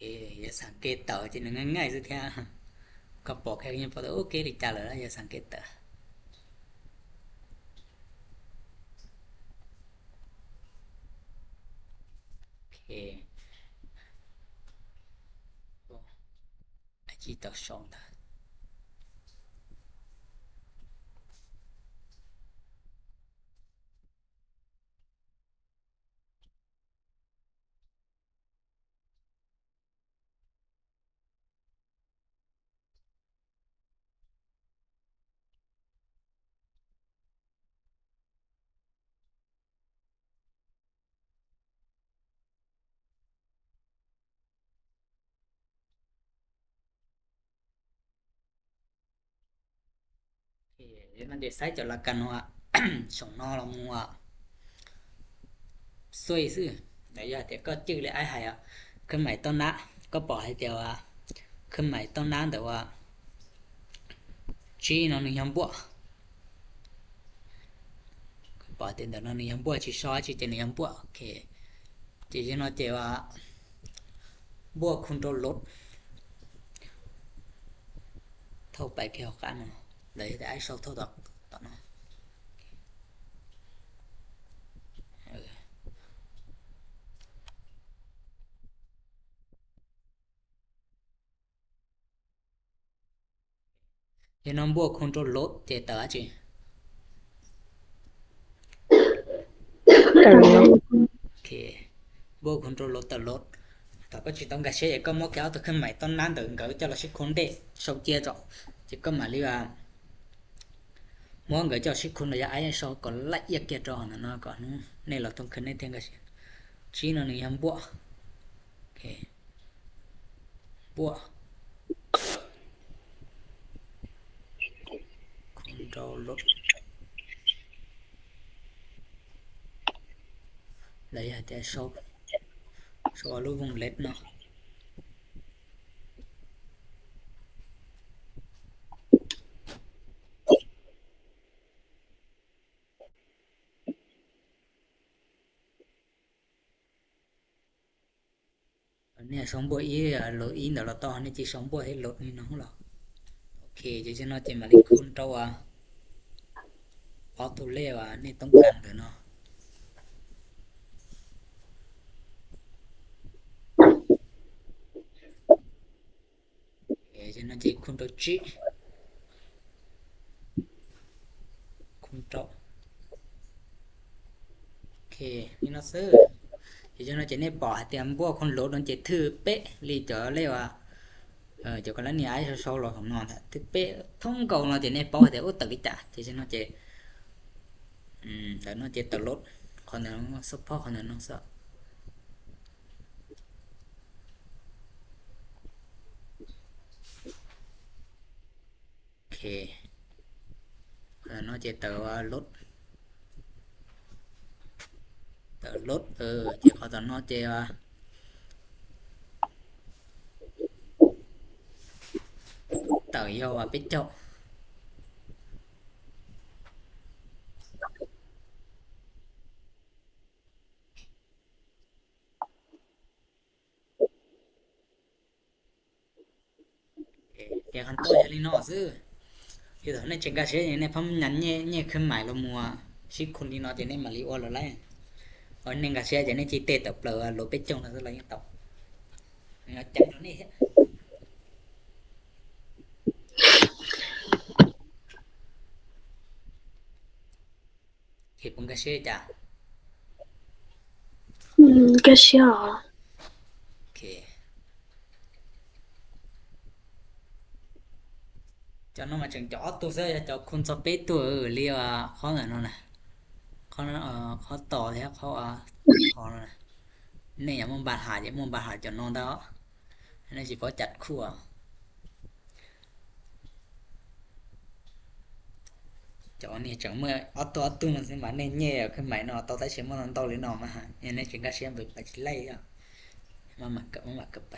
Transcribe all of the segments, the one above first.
ເອ ຢ່າສັງເກດເຕົາ ຈິງງ່າຍໆສຸດແທ້ ກະປອກແຄ່ຍັງພໍໂອເຄ ລິຈາເລີຍ ຢ່າສັງເກດເຕົາ ໂອເຄ ໂອ້ ໄອຈີເຕົາສອງຕາ. ເອີ ມັນຈະໃຊ້ຈາກຫຼັກການວ່າ ສອງນໍລະມົວ ຊ່ວຍຊື່ ແລ້ວຢ່າແຕ່ກໍຈື່ແລ້ວອ້າຍໃຫ້ອະ ເຄື່ອນໝາຍຕໍ່ໜ້າ ກໍບອກໃຫ້ແຕ່ວ່າ ເຄື່ອນໝາຍຕໍ່ໜ້າ ແຕ່ວ່າ ຈີນໍໜຶ່ງຍອງບວກ ກໍບອກແຕ່ນໍໜຶ່ງຍອງບວກ ຈີຊໍ ຈີເຈໜຶ່ງຍອງບວກ ໂອເຄ ຈີເຈນໍເຈວ່າ ບວກຄູນໂຕລົບ ເທົ່າໄປແກ່ວກັນເນາະ ແລ້ວເຮັດໃຫ້ຊອກເທົ່າດອກເນາະ ເອີ ເຮັດນຳບວກຄູນໂຕລົບ ເຈເຕີອາຈີ ໂອເຄ ບວກຄູນໂຕລົບ ໂຕລົບ ແລ້ວກໍຈີຕ້ອງກາເຊ ກໍມອກແກເອົາໂຕເຄື່ອນໝາຍຕ້ອງນານ ໂຕເກີດຈາກລະຊິຄູນເດ ຊອກເຈຈອ ເຈກໍມາລີວ່າ ມອງເກີດຈາກຊິຄູນລະຍະໄອຊອກກໍລະອຽດກຽດຈອນະເນາະ ກໍເນ ລະຕ້ອງຂຶ້ນໃນເທິງກາເຊ ຈີນໍໜຶ່ງຍອງບວກ ໂອເຄ ບວກ ຄູນໂຕລົບ ລະຍະແຕ່ຊອກ ຊອກລູກວົງເລັບເນາະ. ອັນນີ້ສອງບວກອີກ ລົບອີກ ແລ້ວຕໍ່ອັນນີ້ຈີສອງບວກໃຫ້ລົບນີ້ເນາະ ໂອເຄ ເຈົ້າເນາະ ເຈມາລີຄູນເຕົາວ່າ ອອໂຕເລວ່າ ອັນນີ້ຕ້ອງການເດີເນາະ ເອ ເຈົ້າເນາະ ຈີຄູນໂຕຈີ ຄູນໂຕ ໂອເຄ ນີ້ເນາະ ເຊີ ເຈົ້າເນາະ ຈີນີ້ປອກໃຫ້ຕຽມບວກຄູນລົບເນາະ ຈີຖືເປະລີເຈົ້າເລີຍວ່າ ເອີ ເຈົ້າກໍລະນີ້ອ້າຍຊອກໆ ລອງເນາະ ຖືເປະທົ່ງເກົ່າເນາະ ຈີນີ້ປອກໃຫ້ຕຽມ ໂອ ຕະລິຈາ ເຈົ້າເນາະ ຈີ ອືມ ແລ້ວເນາະ ຈີຕະຫຼົດ ຂໍແນວ ສະເພາະຂໍແນວເນາະ ໂອເຄ ເອີ ເນາະ ເຈເຕີວ່າລົດ ເຕີລົດ ເອີ ເຈຂໍຕອນເນາະ ເຈວ່າ ເຕີຍໍວ່າເປັດເຈົ້າ. ເອີ ເອີ ຄັນໂຕຍາລີເນາະ ຊື່ ເອີ ໃນເຈັງກາເຊຍ ໃນພຳຍັນແຍ່ ແຍ່ເຄື່ອນໝາຍລະມົວ ຊິຄຸນລີເນາະ ຈະໄດ້ມາລີໂອລະໄລ ເອີ ເນັ່ງກາເຊຍ ຈະໄດ້ຈີເຕດຕະເປີໂລເປຈົງ ລະລະຍັງຕອບ ເອົາຈັງໂຕນີ້ ເຮັດເປັນກາເຊຍຈ້າ ອືມ ກາເຊຍ ໂອເຄ ເຈົ້ານ້ອງມາເຖິງເຈົ້າອອດຕູເຊີ ເຈົ້າຄຸນສະເປດຕູ ເອີ ເລີຍວ່າ ເຂົ້ານັ້ນນະ ເຂົ້ານັ້ນ ເອີ ເຂົ້າຕໍ່ແລ້ວ ເຂົ້າ ເອີ ເຂົ້ານັ້ນນະ ນີ້ຢ່າມາບາດຫາ ຢ່າມາບາດຫາເຈົ້ານ້ອງເດີ້ ອັນນີ້ຊິພໍຈັດຄົວ ເຈົ້ານີ້ຈັ່ງເມື່ອອອດໂຕອອດຕູມັນຊິມາແນ່ແຍ່ຂຶ້ນໃໝ່ເນາະ ຕໍ່ໄດ້ເຊມອນຕໍ່ເລີຍເນາະ ມາຫາ ແນ່ເຈັງກາເຊຍໄປ ໄປຊິໄລ່ເນາະ ມາ ມາ ມາ ມາ ໄປ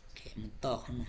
ໂອເຄ ມັນຕໍ່ເຂົ້າມາ.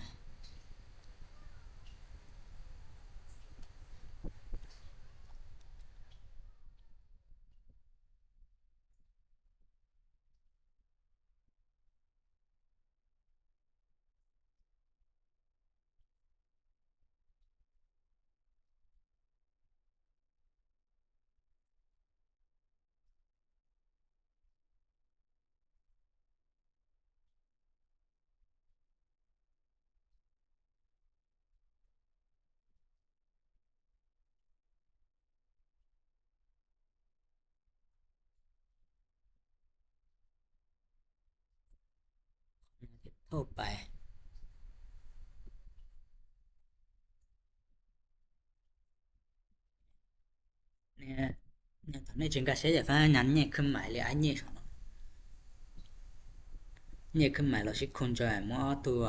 ໄປ ແນວ ແນວຕອນນີ້ຈຶ່ງກະເຊຍຟາຍານແຍກເຄື່ອງໝາຍເລີຍ ອາ ແຍກສອງ ແຍກເຄື່ອງໝາຍ ລາວຊິຄູນຈອຍ ມໍ່ເອົາຕົວ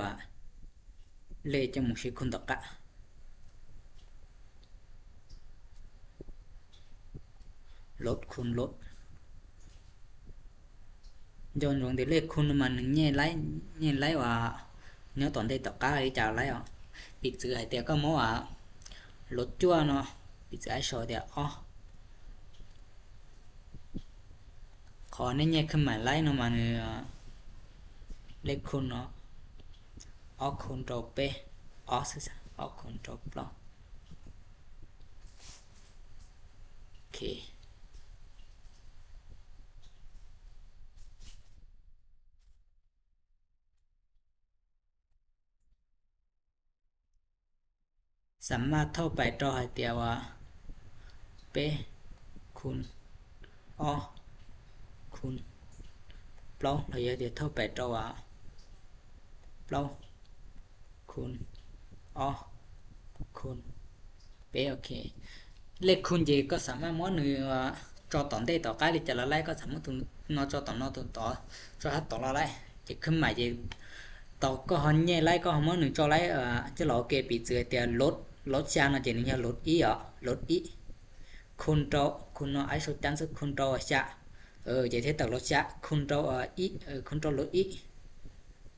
ເລກຈະໝູຊິຄູນຕໍ່ກະ ລົດຄູນລົດ ຍ້ອນລົງເດເລກຄູນມາໜຶ່ງແຍກໄລ່ ແຍກໄລ່ວ່າ ຍໍຕອນເດຕໍ່ກະ ຫຼືຈາກໄລ່ອອກ ປິດຈື່ໃຫ້ເຕຍກໍໝໍວ່າ ລົດຈົວເນາະ ປິດຈື່ໃຫ້ຊອເຕຍ ອໍ ຂໍແນແຍກເຄື່ອງໝາຍໄລ່ເນາະ ມາເນ ເລກຄູນເນາະ ອໍ ຄູນໂຕເປ ອໍ ຊື່ຊະ ອໍ ຄູນໂຕປອງ ໂອເຄ ສາມາດເທົ່າໄປຕໍ່ໃຫ້ເຕຍວ່າ ເປ ຄູນ ອໍ ຄູນ ປອງ ແລ້ວເດເທົ່າໄປຕໍ່ວ່າ ປອງ ຄູນ ອໍ ຄູນ ເປ ໂອເຄ ເລກຄູນເຈກໍສາມາດໝໍໜຶ່ງວ່າ ຈອຕອນເດຕໍ່ກະ ຫຼືຈະລະໄລກໍສາມາດເນາະ ຈອຕອນເນາະ ຕົວຕໍ່ ຈອຮັດຕອນລະໄລ ເຈເຄື່ອງໝາຍເຈ ຕໍ່ກໍຮອນແຍກໄລ່ກໍຮອນໝໍໜຶ່ງຈອໄລ່ ເອີ ຈະລອເກປີເຈືອເຕຍ ລົດ ລົດຊາເນາະ ເຈໜຶ່ງຍາລົດອີ ອໍ ລົດອີ ຄູນໂຕ ຄູນເນາະ ໄອໂຊຈັນຊຶ ຄູນໂຕຊາ ເອີ ເຈເທດຕະລົດຊາ ຄູນໂຕ ເອີ ອີ ເອີ ຄູນໂຕລົດອີ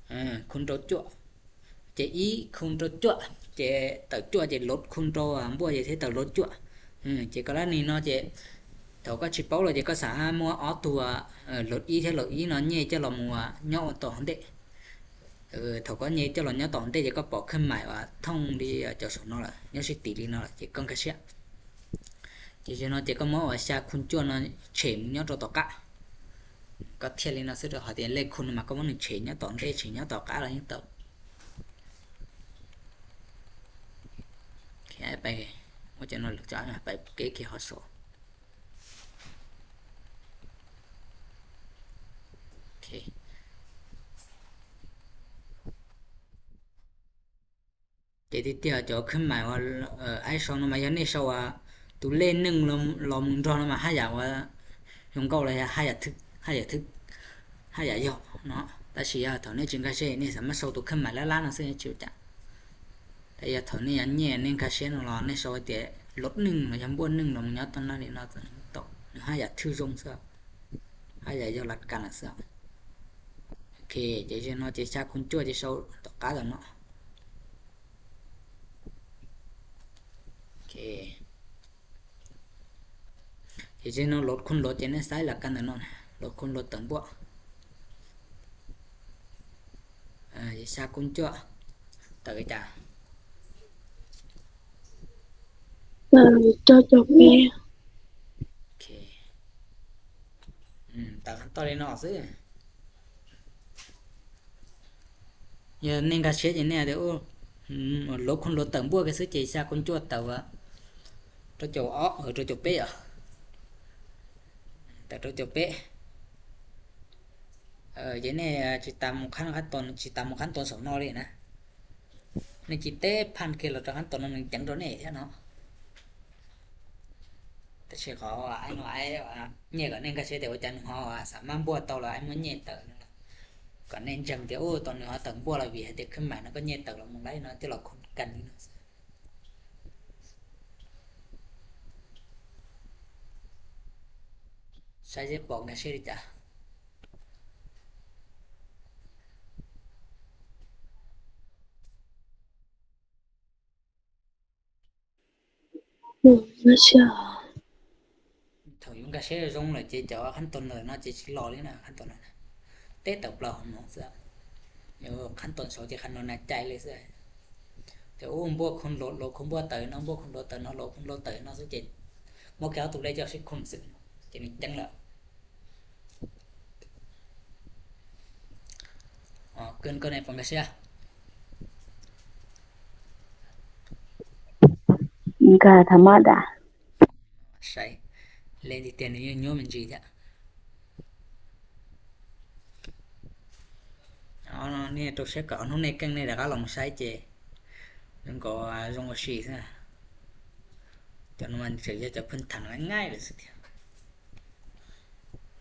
ເອີ ຄູນໂຕຈົວ ເຈອີ ຄູນໂຕຈົວ ເຈເຕີຈົວ ເຈລົດຄູນໂຕອາ ບົວ ເຈເທດຕະລົດຈົວ ເອີ ເຈກໍລະນີເນາະ ເຈ ເຂົາກໍຊິເປົ່າລະ ເຈກໍສາມາດມົວເອົາຕົວ ເອີ ລົດອີ ເທດລົດອີເນາະ ແຍກຈະລອມົວຍໍຕໍ່ຫັ້ນເດ ເອີ ເຂົາກໍແຍກຈະລອຍໍຕໍ່ຫັ້ນເດ ເຈກໍປອກເຄື່ອງໝາຍວ່າ ທ່ອງດີ ເຈົ້າສອງເນາະລະ ຍອດຊິຕີລີເນາະລະ ເຈກໍກະເຊຍ ເຈເຊຍເນາະ ເຈກໍມົວວ່າ ຊາຄູນຈົວເນາະ ເສມຍໍຕໍ່ກະ ກໍທຽນລີເນາະ ຊຶດເຮົາເຕຍເລກຄູນມາກໍໝໍໜຶ່ງເສມໍຕໍ່ເດ ເສມໍຕໍ່ກະລະຍັງເຕີ ໂອເຄ ໄປ ໂອເຄເນາະ ຈະໄປເກເຄຮອດໂຊ ໂອເຄ ເຈຕິດຕຽວຈະເຄື່ອນໝາຍວ່າ ເອີ ໄອຊອງນຳມາຍອນເນຊວ່າ ຕູເລໜຶ່ງລອ ລອມງດອນມາຫາຢາກວ່າ ຍົງເກົາລະຫາຢາກທຶກ ຫາຢາກທຶກ ຫາຢາກຢອກເນາະ ຕາຊິຢາເທົ່ານີ້ຈຶ່ງກະເຊນີ້ສາມາດຊອກຕູເຄື່ອນໝາຍລະລານນະເຊຈິວຈະ ຕາຢາເທົ່ານີ້ອັນນີ້ເນງກະເຊນລອເນຊວ່າເຕ ລົດໜຶ່ງລະຍຳບົວໜຶ່ງລອມງຍອດຕອນນັ້ນນີ້ເນາະ ໂຕ ຫາຢາກຖືຊົງເສືອ ຫາຢາກຢອກລັດກັນນະເສືອ ໂອເຄ ເຈເຊນອເຈຊາຄຸນຈົວເຈຊາຕໍ່ກາລະເນາະ ໂອເຄ ເຈເຊນອລົດຄຸນລົດເຈເນໄຊລະກັນນະເນາະ ລົດຄຸນລົດເຕີມບົວ ອາ ເຈຊາຄຸນຈົວ ເຕີຈາ ເຕີຈົວຈົວເມ ໂອເຄ ອືມ ຕາມຂັ້ນຕອນເລີຍເນາະ ຊື່ ຢ່າເໜັງກາເຊດຢ່າແນ່ເດີ ໂອ້ ອືມ ລົບຄົນລົດເຕີມບວກກະຊື່ ເຈຊາຄົນຈວດເຕີວ່າ ໂຕໂຈອອກ ເອີ ໂຕໂຈເປອະ ແຕ່ໂຕໂຈເປ ເອີ ເຈແນ່ ຊິຕາມຂັ້ນ ຂັ້ນຕອນ ຊິຕາມຂັ້ນຕອນສອງນອເລີຍນະ. ໃນຈິເຕຜ່ານເກດລາວຕະຫັນຕອນໜຶ່ງຈັງໂດເນແທ້ເນາະ ແຕ່ເຊຂໍວ່າ ອ້າຍນ້ອຍ ອ້າຍວ່າ ເນກະເນັ່ງກະເຊແຕ່ວ່າຈັນເຮົາວ່າສາມາດບວດຕໍ່ລະ ອ້າຍມາເນເຕີນະ ກະເນັ່ງຈັງແຕ່ ໂອ້ ຕອນໜຶ່ງເຮົາເຕີມບວດລະຫວີໃຫ້ແຕ່ຂຶ້ນມານະ ກະເນເຕີນລະມອງໄດ້ເນາະ ແຕ່ລະຄົນກັນເນາະ ໃຊ້ເຈັບປອງກະເຊຈະ ອືມ ບໍ່ເຊື່ອ ເຂົາຢູ່ກະເຊລົງເລີຍ ເຈຈະວ່າຂັ້ນຕອນເລີຍເນາະ ເຈຊິລໍເລີຍນະ ຂັ້ນຕອນນັ້ນນະ ເຕະເຕົາເປົ່າຂອງນ້ອງເສືອ ເອີ ຂັ້ນຕອນສອງເຈຂັ້ນຕອນໜ້າໃຈເລີຍເສືອ ເຈົ້າ ໂອ້ ບວກຄົນໂຫຼດ ໂຫຼດຄົນບວກເຕີເນາະ ບວກຄົນໂຫຼດເຕີເນາະ ໂຫຼດຄົນໂຫຼດເຕີເນາະ ເຈົ້າເຈ ໝໍແກ້ວຕຸເລເຈົ້າຊິຄົນເສືອ ເຈໜຶ່ງຈັງລະ ອໍ ເກີນກໍໃນປອງກະເຊຍ ກະທຳມະດາ ໃຊ່ ເລນທີ່ເຕນຢູ່ໂຍມັນຈີຈະ ອໍ Ơ, nê tô sét cỏ nông nê kênh nê đã gác lòng sai chê. Đừng có, à, dùng vào xì thế này. Cho nó mà chữ cho, cho phân thẳng nó ngay là sự thiệt.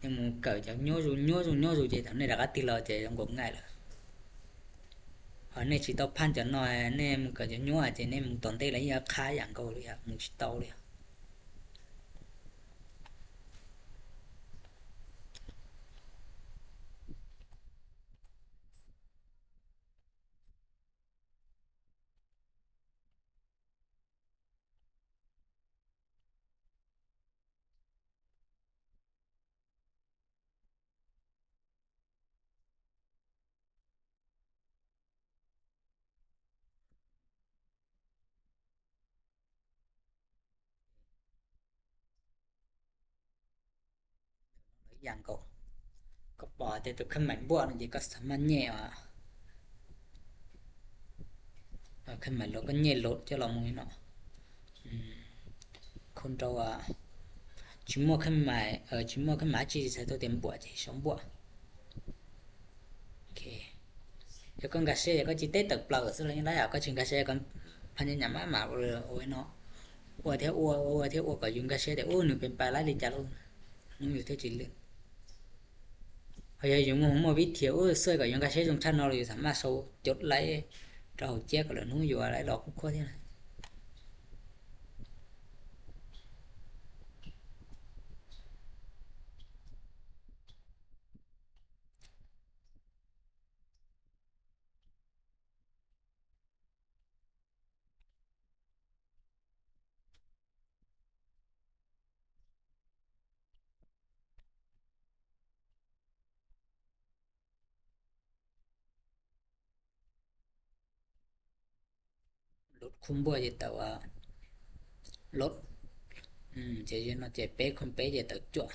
Nhưng mà cỡ cho nhố dù, nhố dù, nhố dù chê thẳng nê đã gác tì lò chê dùng gộp ngay là. Hỏi nê chỉ tao phan cho nó, nê mà cỡ cho nhố à chê nê mà toàn tê là như khá dạng cầu đi à, mà chỉ tao đi à. Lót dáng cộng. Có bỏ thì tôi khuyến mãi buộc thì có sớm mà nhẹ à. Ờ, khuyến mãi lót có nhẹ lót cho lòng người nó. Ừm. Không đâu à. Chỉ mua khuyến mãi, ờ, chỉ mua khuyến mãi chỉ sẽ tôi tiền buộc, chỉ sống buộc. ໂອເຄ ດຽວກ່ອນກາເຊ ດຽວກໍຈິເຕະເຕີບເປີ ສຸດແລ້ວຍັງໄດ້ ເອົາກໍຊິກາເຊກ່ອນ ພະຍາຍາມມາ ມາ ໂອ້ຍເນາະ ໂອ້ຍ ເທວ ໂອ້ຍ ເທວ ໂອ້ຍ ກໍຍຸງກາເຊ ແຕ່ ໂອ້ຍ ໜຶ່ງເປັນປາຍລາຍລິຈາໂລ ໜຶ່ງຢູ່ເທວຈິເລືອນ ພະຍາຍາມມົວວິທຽ ໂອ້ຍ ຊ່ວຍກໍຍຸງກາເຊ ຈົງຊານອລ ຢູ່ສາມາດໂຊຈົດໄລ ເຈົ້າເຈຍກໍເລີຍໜູຢູ່ອາໄລດອກຄຸກຄົວທີ່ນັ້ນ. ລົດຄຸມບົວເຈຕະວາ ລົດ ອືມ ເຈເນາະ ເຈເປຄຸມເປເຈຕະຈົວ ໂ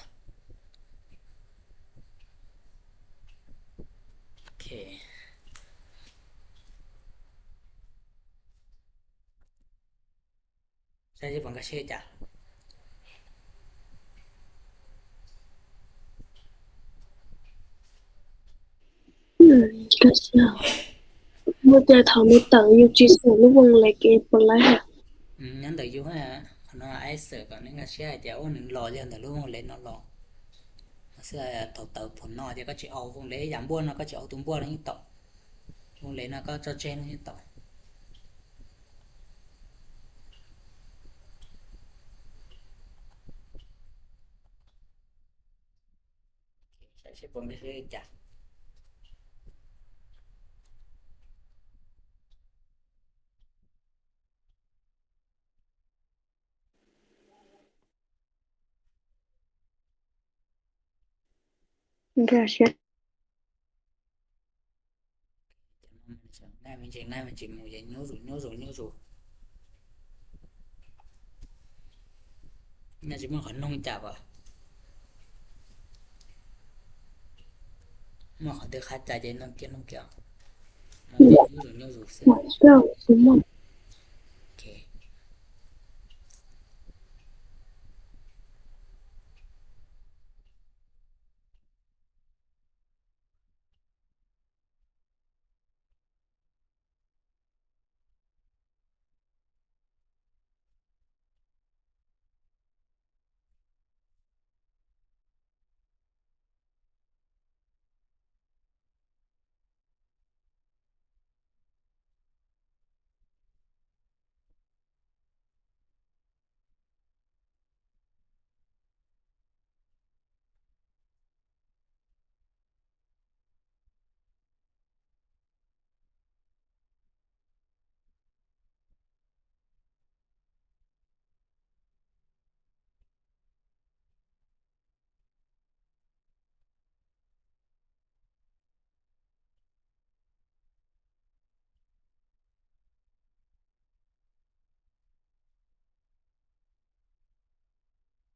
ອເຄ. ໃຊ້ຊິບອນກະເຊຈະ ອືມ ກະເຊ ບໍ່ແຕ່ເຖົາໃນເຕີຢູ່ຈີເສີລູກວົງເລັກເອປະໄລຫະ ອືມ ຍັງເຕີຢູ່ຫະ ຂະນ້ອຍໄອເສີກໍໃນກະເຊຈະ ໂອ້ ໜຶ່ງຫຼໍ່ເລື່ອນແຕ່ລູກວົງເລັກເນາະ ຫຼໍ່ ເສື້ອເຕົາເຕີຜົນເນາະ ຈະກໍຊິເອົາວົງເລັກຍາມບົວເນາະ ກໍຊິເອົາຕຸມບົວນີ້ຕໍ່ ວົງເລັກເນາະ ກໍຈະເຈນນີ້ຕໍ່. ໃຊ້ເຊບອນໄປເລີຍຈ້າ.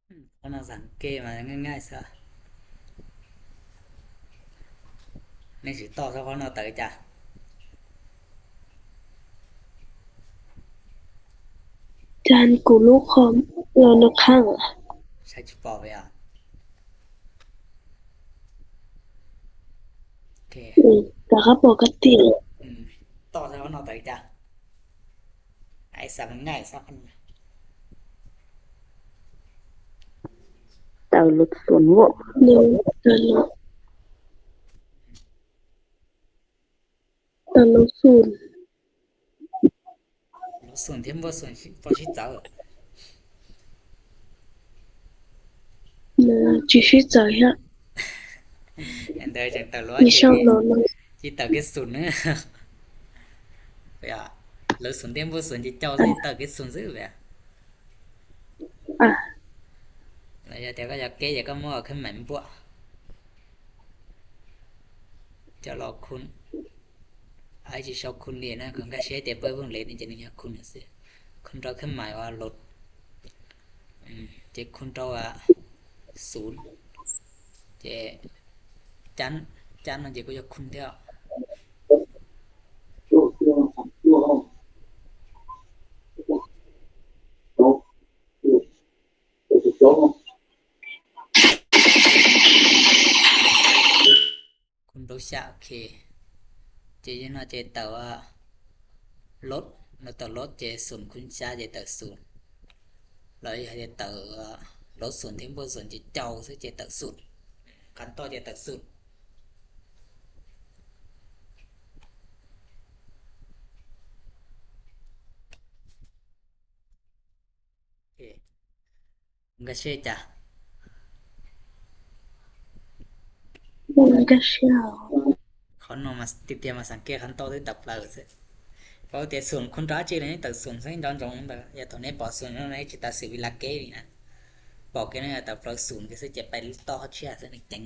ອືມ ເຮົານັ່ງສັງເກດມາງ່າຍໆຊະ ໃນຊິຕໍ່ຊະເພາະເນາະເຕີຈ້າ. ຈານ ກູລູກຄອມ ລາວນະຄັງ ໃຊ້ຈຸປອບເວອາ ໂອເຄ ອືມ ກ ແລ້ວກໍປົກກະຕິ ອືມ ຕໍ່ເລີຍເນາະ ຕໍ່ອີກຈ້າ ໃຫ້ສັບມັນງ່າຍຊະ ເຕົາລົດສູນເວາະ ເດີ ເຕີາລົດ ເຕີາລົດສູນ. ລົດສູນທີ່ບໍ່ສູນ ບໍ່ຊິເຈີ ເນາະ ຈິຊິເຈີເຮັດ ອັນໃດຈັ່ງຕະຫຼອດ ຈິເຕີເກດສູນ ເວລາລົດສູນທີ່ບໍ່ສູນ ຈິເຈົ້າຊິເຕີເກດສູນຊື່ເວລາ ອາ ແລ້ວແຕ່ກໍຢາກເກດ ຢາກກໍມົວຂຶ້ນໃໝ່ບໍ່ ຈະລອກຄຸນ ໄອຈິຊອກຄຸນເດນະ ຄັນກະເຊແຕ່ເປີເບິ່ງເລດນີ້ຈະໜຶ່ງຍາກຄຸນຊື່ ຄຸນເຕົາເຄື່ອງໝາຍວ່າລົດ ອືມ ເຈຄຸນເຕົາວ່າສູນ ເຈຈັນ ຈັນມັນເຈກໍຢາກຄຸນແທ້ ຄູນໂດຊາ ໂອເຄ ເຈຍະນະ ເຈເຕີວ່າລົດ ແລ້ວເຕີລົດ ເຈສູນຄູນຊາ ເຈເຕີສູນ ແລ້ວເຈເຕີລົດສູນ ເທັມໂບສູນ ເຈເຈົ້າ ເຈເຕີສູນ ຄັນຕໍ່ ເຈເຕີສູນ. ໂອເຄ ກະເຊຈະ ກະເຊ ເຂົານອນມາຕິດຕຽມມາສັງເກດຄັນໂຕທີ່ຕັບເລີເຊ ເພາະແຕ່ສ່ວນຄົນຕາຈີເລີຍ ແຕ່ສ່ວນເສັ້ນດອນຈອງ ແຕ່ຢ່າໂຕໃນປອດສ່ວນໃນຈິດຕາສິວິລາເກນີ້ນະ ບອກແກນະ ແຕ່ເລີສູນກະເຊຈະໄປຕໍ່ເຊເຊນເຕັງ.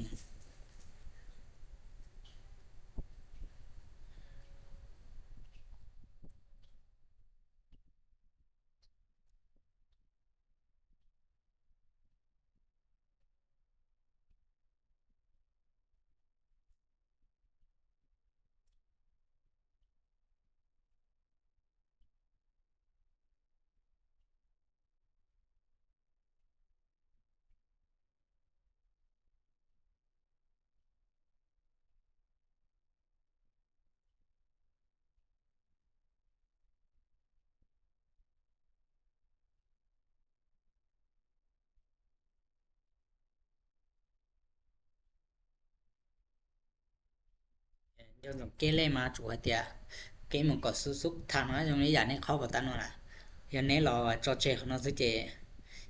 ຍ້ອນເກເລມາຈູໃຫ້ເຕຍ ເກມັນກໍສຸກໆ ທາງນະ ຍ້ອນນີ້ຢາກໃຫ້ເຂົ້າກັບຕາໂນນະ ຍ້ອນນີ້ລາວຈອເຈຂອງນອນຊິເຈ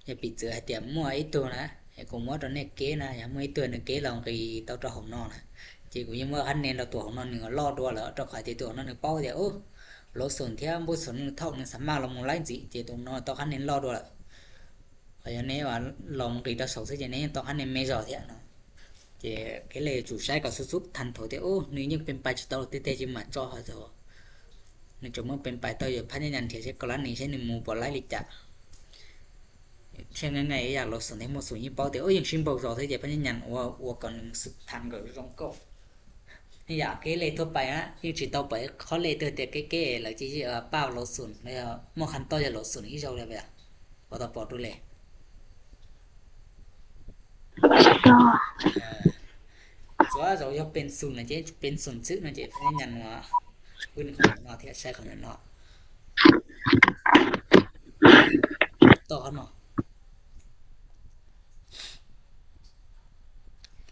ຢ່າປີເຈີໃຫ້ເຕຍມົວອີໂຕນະ ໃຫ້ກູມົວຕອນນີ້ເກນະ ຢ່າມົວອີໂຕນະ ເກລອງກີເຕົາຕອຂອງນອນນະ ເຈກູຍັງວ່າຄັນເນນລາວຕົວຂອງນອນໜຶ່ງລໍດວລະ ຕອກຂາຍເຕຕົວຂອງນອນໜຶ່ງເປົ້າເຕຍ ໂອ້ ໂລສົນທຽມບຸສົນໜຶ່ງທອກໜຶ່ງສາມາດລອງມຸງໄລຈິເຕຕົວນອນຕອກຄັນເນນລໍດວລະ ເພາະຍາເນວ່າລອງກີຕອກສອງຊິເຈເນ ຕອກຄັນເນນເມຈອເທຍເນາະ. ເຈ ເກເລຈູໃຊ້ກໍສຸກໆ ທັນໂທເຕໂອ ໜຶ່ງຍັງເປັນປາຈິໂຕເຕເຕຈິມາຈໍເຮົາໂຕ ໜຶ່ງຈະເມືອເປັນປາເຕົາຢູ່ພະຍາຍາມເທເຊກໍລະນີເຊໜຶ່ງໝູ່ບໍ່ໄລລິຈະ ເຊງ່າຍໆ ຢາກໂລສົນເທໂມສຸຍິເປົາເຕໂອ ຍັງຊິມບໍ່ຈໍເທເຈພະຍາຍາມ ໂອ ໂອກໍໜຶ່ງສຸດທັນກໍຈອງກໍ ນີ້ຢາກເກເລທົ່ວໄປນະ ຍັງຊິຕໍ່ໄປ ເຂົາເລເຕີເຕເກເກ ແລ້ວຈິເອີ ປ້າໂລສູນ ແລ້ວໝໍຄັນຕໍ່ຈະໂລສູນອີໂຊເລເວລ ພໍຕໍ່ພໍດູເລ ເອີ ຕົວເຮົາຢາກເປັນສູນນະເຈ ເປັນສູນຊຶນະເຈ ພະຍາຍາມວ່າ ຂຶ້ນຂອງເນາະ ເທໃຊ້ຂອງເນາະ ຕໍ່ເນາະ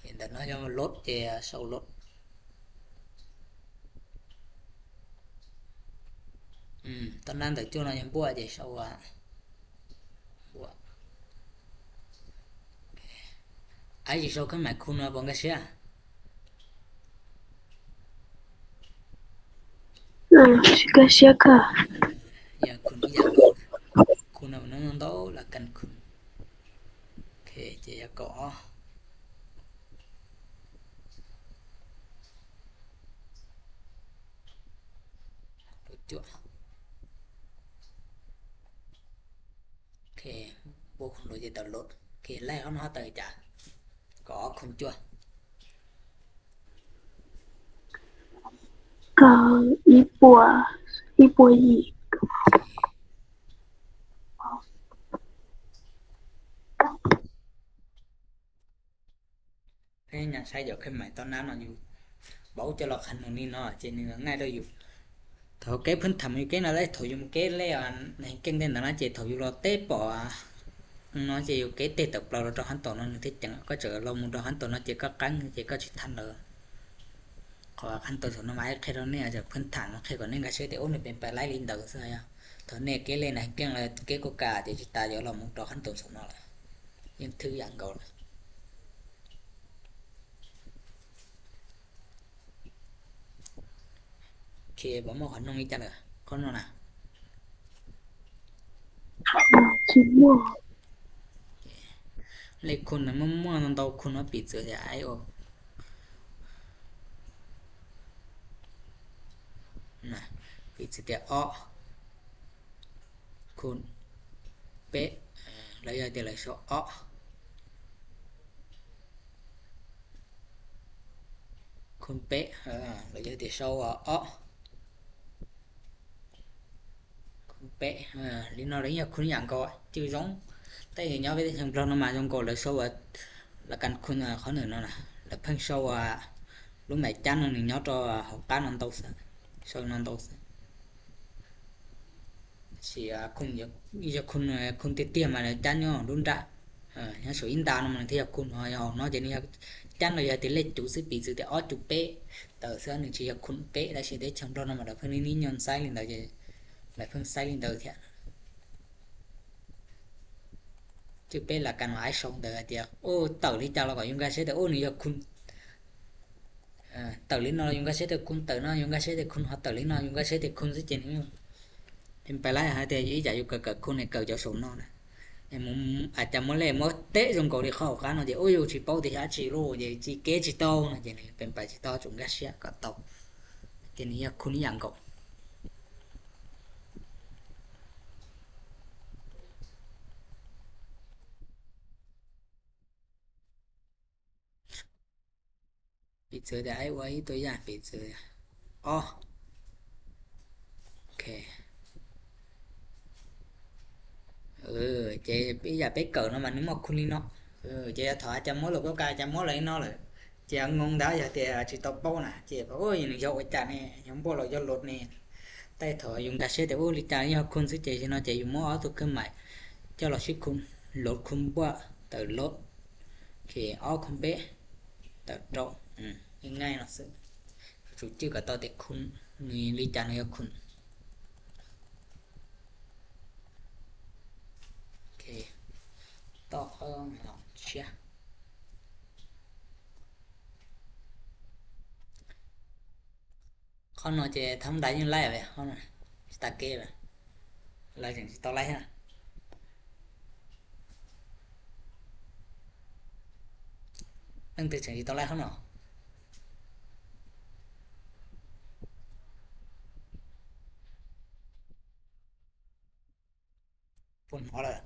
ເຫັນແຕ່ເນາະ ຢ່າລົດເຈ ເຊົາລົດ ອືມ ຕອນນັ້ນແຕ່ຈຸນະຍັງບົວເຈ ເຊົາວ່າ ບົວ ອາຈິໂຊຂຶ້ນມາຄຸນວ່າປອງກະເຊຍ ອືມ ຊິກະເຊຍກະ ຢ່າຄຸນຢ່າ ຄຸນນະ ນອນໂຕລະກັນຄຸນ ໂອເຄ ເຈຍະກໍ ຈົວ ໂອເຄ ໂບກໂລເຈຕະລົດ ໂອເຄ ໄລ່ເຮົາເນາະ ເຕີຈາ ກໍອອກຄຸນຈົວ ກະອີປົວ ອີປົວອີກ ພະຍາຍາມໃຊ້ດຽວເຄື່ອນໝາຍຕອນນັ້ນເນາະ ຢູ່ Báu cho lọt khăn nư ni no, che nư nai đôi yu. Thâu kê phưn thăm yu kê na lai, thâu yu kê lê an, nai kêng đen na che thâu yu lo tê pô a. No che yu kê tê tăp plao lo trong hăn tô no nư tê chăng, có chở lo mù trong hăn tô no che có căng, che có chịu thăn lơ. Kho khăn tô sổ no mai khe lo nê, che phưn thăm khe có nên gà sê tê ô nư pên pài lai linh đầu sơ ya. Thâu nê kê lê nai kêng lơ kê cô cả, che chịu ta yo lo mù trong hăn tô sổ no lơ. Yên thư yang gầu lơ. Kê, bơ mô khăn nông y chăng lơ, khăn nông nà. Khăn nông chim mô. Lê khun nà mô mô nông tâu khun mô pì tsư tê ai ô. Nà, pì tsư tê o. Khun. Pê. Lơ yoi tê lơ sô o. Khun pê, ơ, lơ yoi tê sô o. Khun pê, ơ, li no lơ yoi khun yang gô, chư dông. Tê nho vê tê sông blog no ma dông gô lơ sô o, lơ căn khun, ơ, khó nửa no nà. Lơ phêng sô o, lũ mẹ chăn no nư nho trô, ơ, hộp cá non tâu sơ. Sô non tâu sơ. Sĭ, a, khun, yua, yua khun, ơ, khun tiê tiê ma lơ chăn nho, đun đa. Ơ, nho sổ in đa no ma lơ thiê yua khun, ơ, yua no che nư yua chăn lơ yua tê lê chu sư pì sư tê o chu pê. Tơ sư nư sĭ yua khun pê, đa sĭ tê chăm đo no ma lơ phơng ni ni nhon sai linh đa che. Lơ phơng sai linh đa thiê. Chư pê lơ căn ma ai sông đa tiê. Ô, tơ li chăng lo có yung gà sê tê ô nư yua khun. Ơ, tơ li no yung gà sê tê khun, tơ no yung gà sê tê khun, hơ tơ li no yung gà sê tê khun sư che nư. Pên pài lai hơ tê, i chả yu cờ cờ khun nê cờ cho sổ no nà. Em mô, a chả mô lê mô tê dông gô đi khó khăn no che, ô yu chì pâu tê há chì lô che, chì kê chì tô no che nư, pên pài chì tô chúng gà sê cờ tô. Che nư yua khun yang gô. Pì tsư tê ai ua i tô yang pì tsư. O. Ô kê. Ơ, che i yua pê cờ no ma nư mô khun li no. Ơ, che thỏ a chả mô lơ có ca a chả mô lơ i no lơ. Che ngông đa yua tê a chì tô pâu nà. Che pâu ô yua nư yua ua chả nê, yua bô lơ yua lột nê. Tê thỏ yung gà sê tê ô li chăng yua khun sư che, che no che yua mô o tô khưn mai. Cho lo sĭ khun, lột khun bua, tơ lột. Ô kê, o khun pê. Tơ trô. Ư, ngai ngai no sư. Su chư cà tô tê khun, nư li chăng nư yua khun. Ô kê. Tô ơ, lòng chia. Khó no che thăm đa yung lai vê, khó no. Chì ta kê vê. Lai chăng chì tô lai ha. Năng tê chăng chì tô lai khó no. Phôn hó lơ.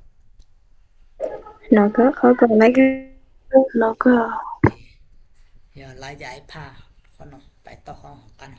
Nó có, khó còn lấy cái, nó có. Yua lai jai pha, khó no, pài tô khó căn.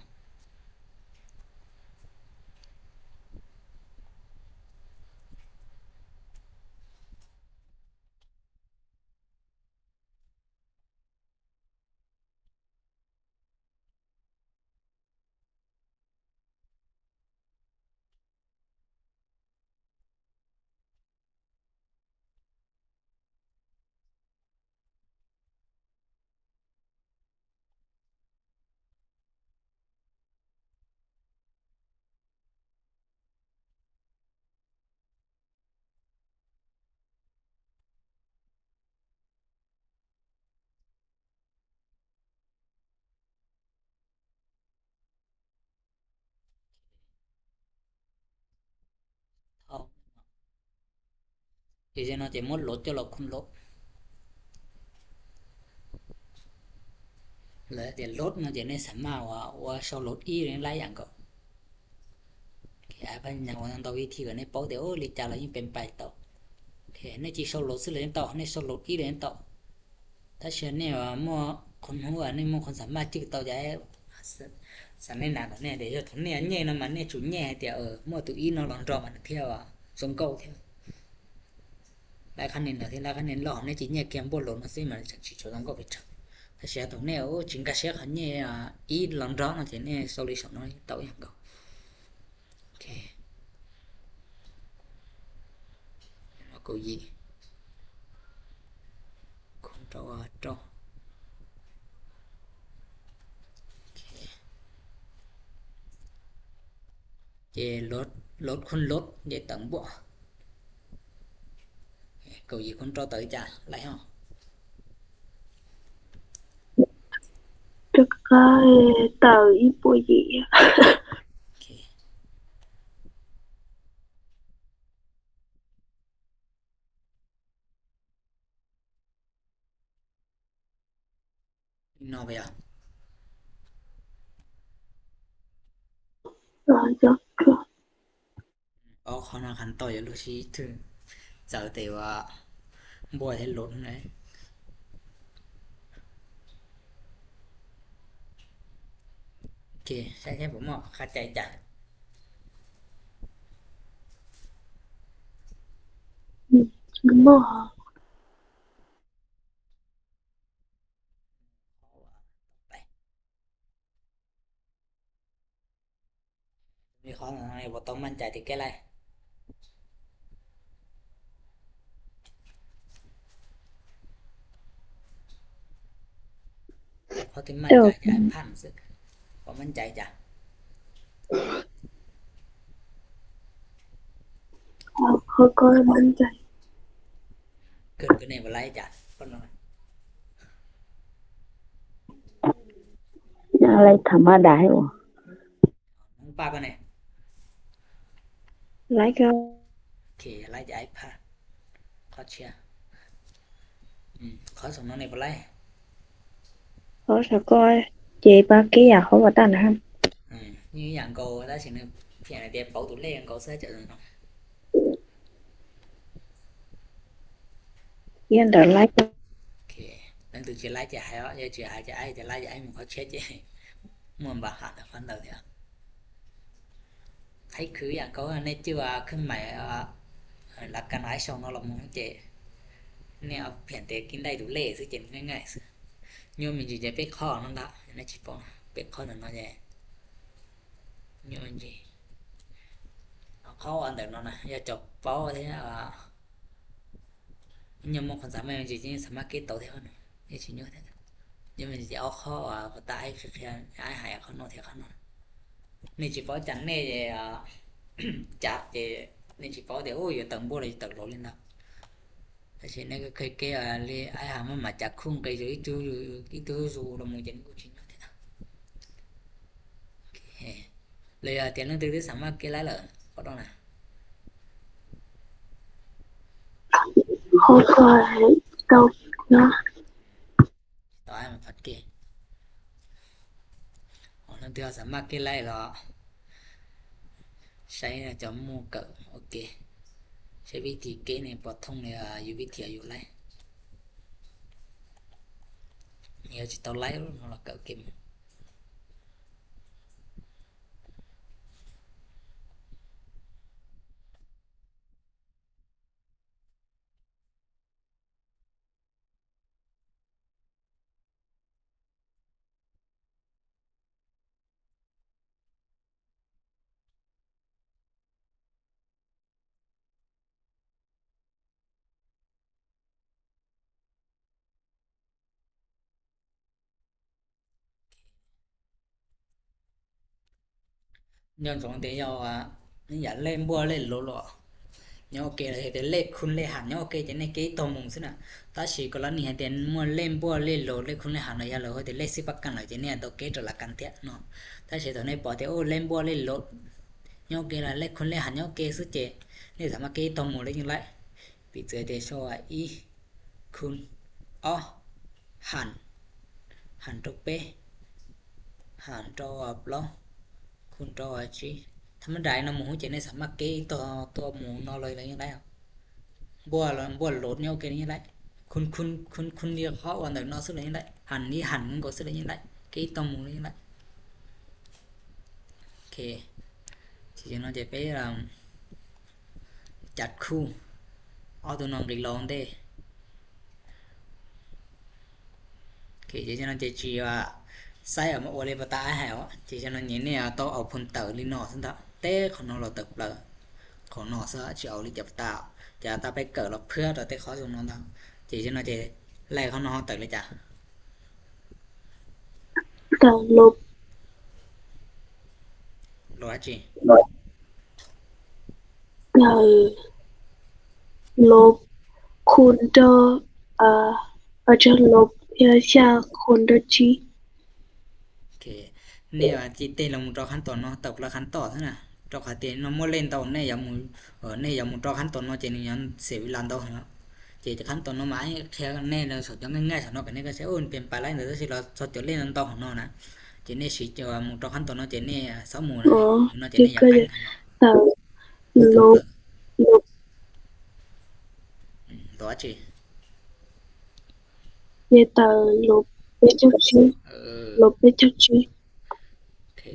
Thâu. Thì cho nó chỉ mốt lột cho lột không lột. Lỡ thì lột nó chỉ nên sắm màu à, ua sau lột y đến lái dạng cậu. Thì ai phải nhằm vào tàu y thì ở đây bảo thì ô, lý chả là những bên bài tàu. Thì nó chỉ sau lột xứ là những tàu, nó sau lột y đến tàu. ຖ້າເຊື່ອແນ່ວ່າໝໍຄົນຮູ້ ອັນນີ້ໝໍຄົນສາມາດຈື່ຕໍ່ໄດ້ ສະ ສະແນນານແນ່ເດ້. ຖ້າແນ່ແນ່ນຳ ແນ່ ຈູແນ່ໃຫ້ແຕ່ ເອີ ໝໍຕູອີນອນລອງດອມ ອັນເທື່ອວ່າ ສົງເກົາເທື່ອ ຫຼາຍຄະແນນ ຫຼາຍຄະແນນລອງ ແນ່ຈິແນ່ແກມບໍ່ລົງ ມັນຊິ ມັນຊິ ສົງເກົາໄປເຖິງ. Ka sia tau ne, ô, chính ka sia kha ne, a, i lòng đó nó chỉ ne sau đi sau nó tau yang ko. Ok. Nó có gì? Không trâu à, trâu. Ok. Chế lột, lột khôn lột, chế tận bộ. Cậu gì khôn trâu tới chả, lại hả? Chắc cái tờ ít bộ gì á. Ok. Nó bây giờ. Rồi, chắc. Ô, khó nó khăn tôi, lúc xí thử. Giờ thì, à, bùa hết lột này. Ok, sẽ thêm bốn mỏ, khá chạy chạy. Ừ, đúng rồi. ມີຄວາມໝາຍບໍ່ຕ້ອງໝັ້ນໃຈທີ່ແກ້ໄລ. ເພາະທີ່ໝັ້ນໃຈຈະຜ່ານຊື່ ບໍ່ໝັ້ນໃຈຈ້ະ. ເຂົາກໍໝັ້ນໃຈ. ເກີດຂຶ້ນໃນບໍ່ໄລຈ້ະ ຄົນເຮົາ. ອາໄລທຳມະດາໃຫ້ບໍ່? ນ້ອງປ້າກ່ອນແນ່. ໄລກໍ ໂອເຄ ໄລຈະໄອ້ພາ ຂໍເຊຍ. ອືມ ຂໍສົ່ງນ້ອງແນ່ບໍ່ໄລ. ຂໍສະກອຍ ເຈປາເກຍາ ເຂົາວ່າຕັ້ນນະ. ອືມ ມີຫຍັງກໍໄດ້ຊິນະ ພຽງແຕ່ເປົ່າຕົວເລກກໍເສຍໃຈແລ້ວເນາະ. ຍຽນດາໄລ. ໂອເຄ ນັ້ນຕຸເຈໄລຈະໃຫ້ເອົາ ເຈຫາຈະໄອ້ ຈະໄລຈະໄອ້ໝູ່ເຂົາເຊຍເຈ ມ່ວນບາຫານແຕ່ຟັນເດີເດ. ໃຫ້ຄືຢ່າງເຂົາໃນຈື່ວ່າເຄື່ອງໝາຍ ເອີ ຫຼັກການໄອ້ຊ່ອງເນາະ ລະໝູ່ເຈ ແນວພຽງແຕ່ກິນໄດ້ດູເລຊື່ເຈ ງ່າຍໆຊື່. ໂຍມມີຢູ່ໃຈເປັກຂໍ້ນັ້ນລະ ໃນຊິປ້ອງເປັກຂໍ້ນັ້ນເນາະເຈ. ໂຍມເຈ ເອົາຂໍ້ອັນເດີເນາະນະ ຢ່າຈອບເປົ້າເດ້ ອ່າ ຍາມມອງຄວາມສາມາດ ມັນຊິສາມາດເກັດໂຕໄດ້ເນາະ ນີ້ຊິໂຍແທ້. ຍັງແມ່ນຊິເອົາເຂົ້າ ອ່າ ພາຕາອ້າຍເຄຍ ອ້າຍຫາຍເຂົ້ານອກແທ້ເຂົ້ານອກ ນີ້ຊິເວົ້າຈັ່ງແນ່ ອ່າ ຈັກເດ ນີ້ຊິເວົ້າແຕ່ ໂອ້ຍ ເຕີມບໍ່ໄດ້ເຕີມໂລເລີຍນະ. ແຕ່ຊິແນ່ກໍເຄີຍແກ້ ອ່າ ເລີຍ ອ້າຍຫາມາ ມາຈັກຄຸ້ງໄກຢູ່ ອີ່ຕູ ອີ່ຕູ ຊູ ລະໝູ່ເຈັນກູຊິນແທ້. ໂອເຄ ເລີຍ ອ່າ ຕຽມໜັງສື ສາມາດເກັດໄດ້ເລີຍ ຂໍໂທດນະ. ເຂົາກໍໃຫ້ເຈົ້າເນາະ ຕໍ່ໃຫ້ມັນພັດເກ. ອໍ ນັ້ນຖືວ່າສາມາດເກັດໄດ້ແລ້ວ ໃຊ້ໜ້າຈໍໝູ່ເກີາ. ໂອເຄ ໃຊ້ວິທີເກັດໃນປອດທົ່ງໃນ ອ່າ ຢູ່ວິທະຍາຢູ່ໄລ. ດຽວຊິຕໍ່ໄລເນາະ ແລ້ວກໍເກັດ. ຍ້ອນສົງໄຕຍອວວ່າ ມັນຢາກເລກບວກເລກລົບເນາະ ຍອກເກລະເຮັດແຕ່ເລກຄູນເລກຫານ ຍອກເກຈະແນ່ເກຕໍ່ໝູ່ຊື່ນະ. ຕາຊິກໍລະນີໃຫ້ແຕ່ມວນເລກບວກເລກລົບ ເລກຄູນເລກຫານ ລະຍະເລີຍ ເຮັດແຕ່ເລກສິບປະການ ລະຈະແນ່ໂຕເກຕົວລະກັນເທະເນາະ. ຕາຊິໂຕໃນປໍແຕ່ ໂອ້ ເລກບວກເລກລົບ ຍອກເກລະເລກຄູນເລກຫານ ຍອກເກຊື່ເຈ ເລກສາມາດເກຕໍ່ໝູ່ໄດ້ຈັ່ງໃດ. ປິດເຈີແຕ່ຊໍ ອີ ຄູນ ອໍ ຫານ ຫານຕົກເປ ຫານຕໍ່ອາບລອງ ຄູນຕໍ່ອາຈີ ທຳມະດາເນາະ. ໝູ່ຮູ້ຈັກໃນສາມາດເກຕໍ່ຕົວໝູ່ເນາະເລີຍ ແລ້ວຍັງໄດ້ ບວກ ບວກລົບນີ້ ໂອເຄ ນີ້ໄດ້ ຄູນ ຄູນ ຄູນ ຄູນ ທີ່ເຂົາອັນໃດເນາະ ຊື້ໄດ້ຍັງໄດ້ ຫານນີ້ ຫານມັນກໍຊື້ໄດ້ຍັງໄດ້ ເກຕໍ່ໝູ່ນີ້ໄດ້. ໂອເຄ ທີນີ້ເຮົາຈະໄປ ຈັດຄູ່ ເອົາຕົວນ້ອງໄປລອງເດ້. ໂອເຄ Kê, ceq jăk nŏ, ceq či wa sai a ma ua le pa ta ai hai o. Ceq jăk nŏ, nhê nê a tŏ au phŭn taw li nŏ săn ta. Tê khŏn nŏ lo taw plơi. Khŏn nŏ sa či au li jăp ta. Ceq ta pe kơ lo phư̆ ta tê khŏ sŏng nŏ ta. Ceq jăk nŏ, ceq lai khŏn nŏ taw le ca. Taw lop. Lo a či. Taw lop khŭn dŏ, a, a či lop ya xa khŭn dŏ či. Kê, nê a či tê lo mu trŏ khăn tŏ nŏ, taw plơi khăn tŏ săn na. Trŏ khă tê nŏ mô len tŏ nê ya mu, ơ, nê ya mu trŏ khăn tŏ nŏ, ceq nê ya se vi lan tŏ nŏ. Ceq khăn tŏ nŏ ma ai khia nê lo sŏ jŏ ngai ngai sŏ nŏ, kơ nê kơ se un pên pa lai nŏ, ta si lo sŏ jŏ len nŏ tŏ nŏ na. Ceq nê si jŏ mu trŏ khăn tŏ nŏ, ceq nê a sŏ mu na. Nŏ ceq nê ya kanh khăn nŏ. Taw lop, lop. Ư, tŏ či. Ye taw lop pe jăk či. Ơ. Lop pe jăk či. Kê.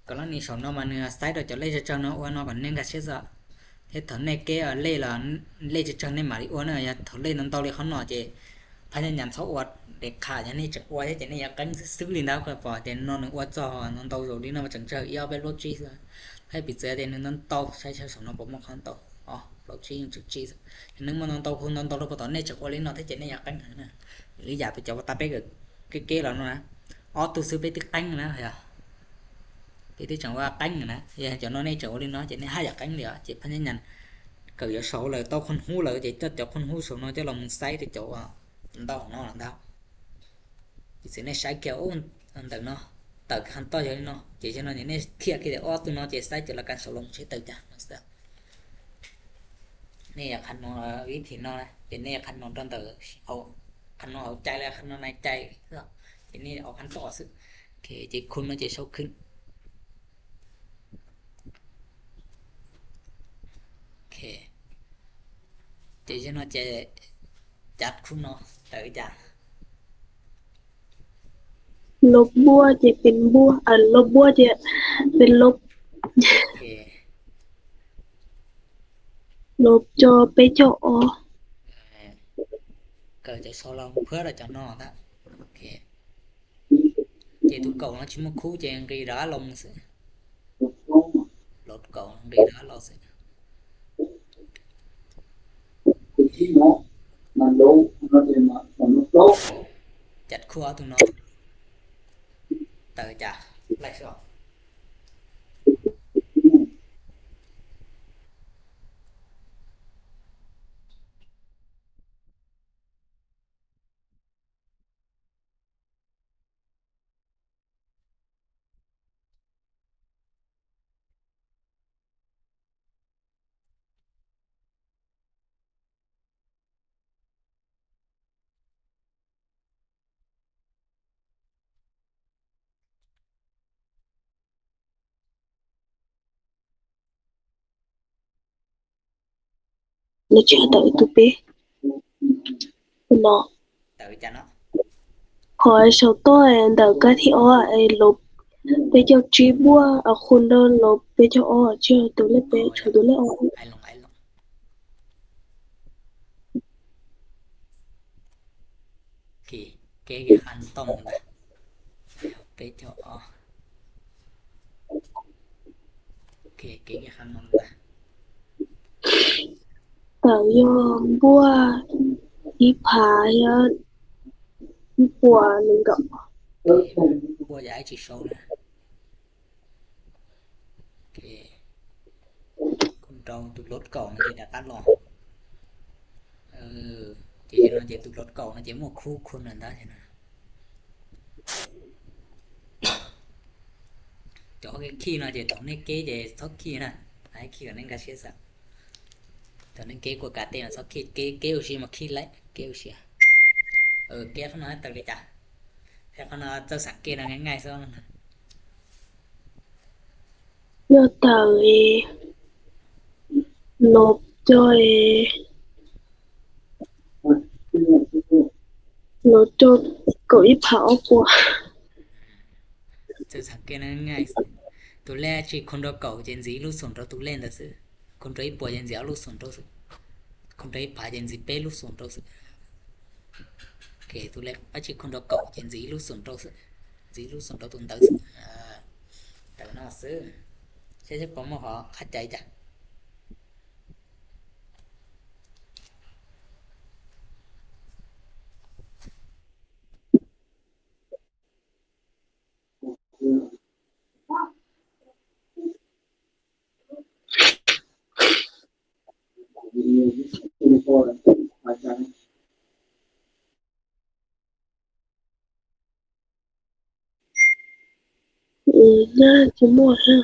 Kơ lăng ni sŏng nŏ ma nư a sai dŏ jŏ le jăk jăk nŏ, ua nŏ kơ nê kơ se sa. Tê thŏ nê kê a le la, le jăk jăk nê ma li ua nŏ, ya thŏ le nŏ tŏ le khŏn nŏ ceq. Pha nhan nhan sŏ ua de kha, ya nê jăk ua, ya ceq nê ya kanh sư̆ sư̆ li nŏ kơ pô, tê nŏ nư ua sŏ nŏ tŏ zo li nŏ ma chăng chơ, i a pe lo či sa. Pha pi tse tê nư nŏ tŏ, sai sai sŏng nŏ pô mŏ khŏn tŏ. Ơ, lo či, jăk či sa. Nư mŏ nŏ tŏ khŭn nŏ tŏ lo pô tŏ nê jăk ua li nŏ, tê ceq nê ya kanh nŏ na. Li ya pe jŏ wa ta pe kơ kê kê lo nŏ na. Ơ, tu sư̆ pe tư̆ kanh na, ya. Pe tư̆ chăng wa kanh na. Ya, jŏ nŏ nê jŏ ua li nŏ, ceq nê ha ya kanh li a, ceq pha nhan nhan. Kơ ya sŏ lo tŏ khŏn hu lo, ceq jŏ jŏ khŏn hu sŏ nŏ, jŏ lo mu sai tê jŏ wa. Nŏ tŏ nŏ nŏ. Ceq sư̆ nê sai keo, ơ, an taw nŏ. Taw khăn tŏ jŏ li nŏ. Ceq jăk nŏ, nê khia kê tê ơ tu nŏ, ceq sai jŏ la kăn sŏ lo mu se taw ca. Nê ya khăn nŏ, vi thi nŏ na. Ceq nê ya khăn nŏ tŏ taw. Au, khăn nŏ au chai la, khăn nŏ nai chai. Ceq nê au khăn tŏ sư̆. Kê, ceq khŭn nŏ, ceq sŏ khưn. Kê. Ceq jăk nŏ, ceq jăk khŭn nŏ, taw ca. ລົບບົວ ຈະເປັນບົວ ເອີ ລົບບົວ ຈະເປັນລົບ ໂອເຄ ລົບຈໍ ເປຈໍ ອໍ ເອີ ເກີດຈາກຊໍລາວເພື່ອລະຈະນໍນະ ໂອເຄ ເຈຕູເກົານະ ຊິມາຄູເຈອັງກີດາລົງຊື່ ລົບເກົາອັງກີດາລົງຊື່ ຈັດຄົວເອົາຕົງນອກ ເຕີຈາ ໄລ່ຊອກ. Nó chỉ hoạt động từ P. Nó. Tau i ca no. Khỏi sau tôi đỡ cái thì o ai lộp. P cho trí bua, à, khôn đô lộp, P cho o, chưa tụ lết P, chủ tụ lết o. Ai lòng, ai lòng. Kì, cái, cái khăn tông ta. P cho o. Kì, kì, kì khăn mong ta. Tao yo bua, i pha yo, i bua nung gak. Kì, bua ya ai chỉ số nè. Kì. Con trâu tụt lốt cầu nó chỉ đã cắt lo. Ừ, chỉ cho nó chỉ tụt lốt cầu nó chỉ một khu khu nền đó thì nè. Chó cái khi nó chỉ tổng nên kế để thoát khi nè. Ai khi còn nên gạt chết sao. Tổng nên kế của cả tên là thoát khi, kế, kế ưu si mà khi lấy, kế ưu si à. Ừ, kế nó nói tao cái chả. Thế con nó tao sẵn kia nó ngay ngay sao. Yo tau e, lop cho e, lop cho cậu ít pháo của. Tao sẵn kia nó ngay. Tụi lẹ chỉ con đó cậu Gen Z lúc sống đó tụi lên đó xứ. Con đó ít bùa Gen Z lúc sống đó xứ. Con đó ít pháo Gen Z bé lúc sống đó xứ. OK， တူເລກອາຊີດຄູນໂຕເກົ່າ ຈະເຫັນ zero ສ່ວນໂຕ zero ສ່ວນໂຕ ຕົວເຕີ ເອີ ເຕີນອກຊື່ ເຊັ່ນ ເຊັ່ນ ປະມານ ເຂົ້າໃຈຈ້ະ. ເອີ ໜ້າຈະໝົດແລ້ວ.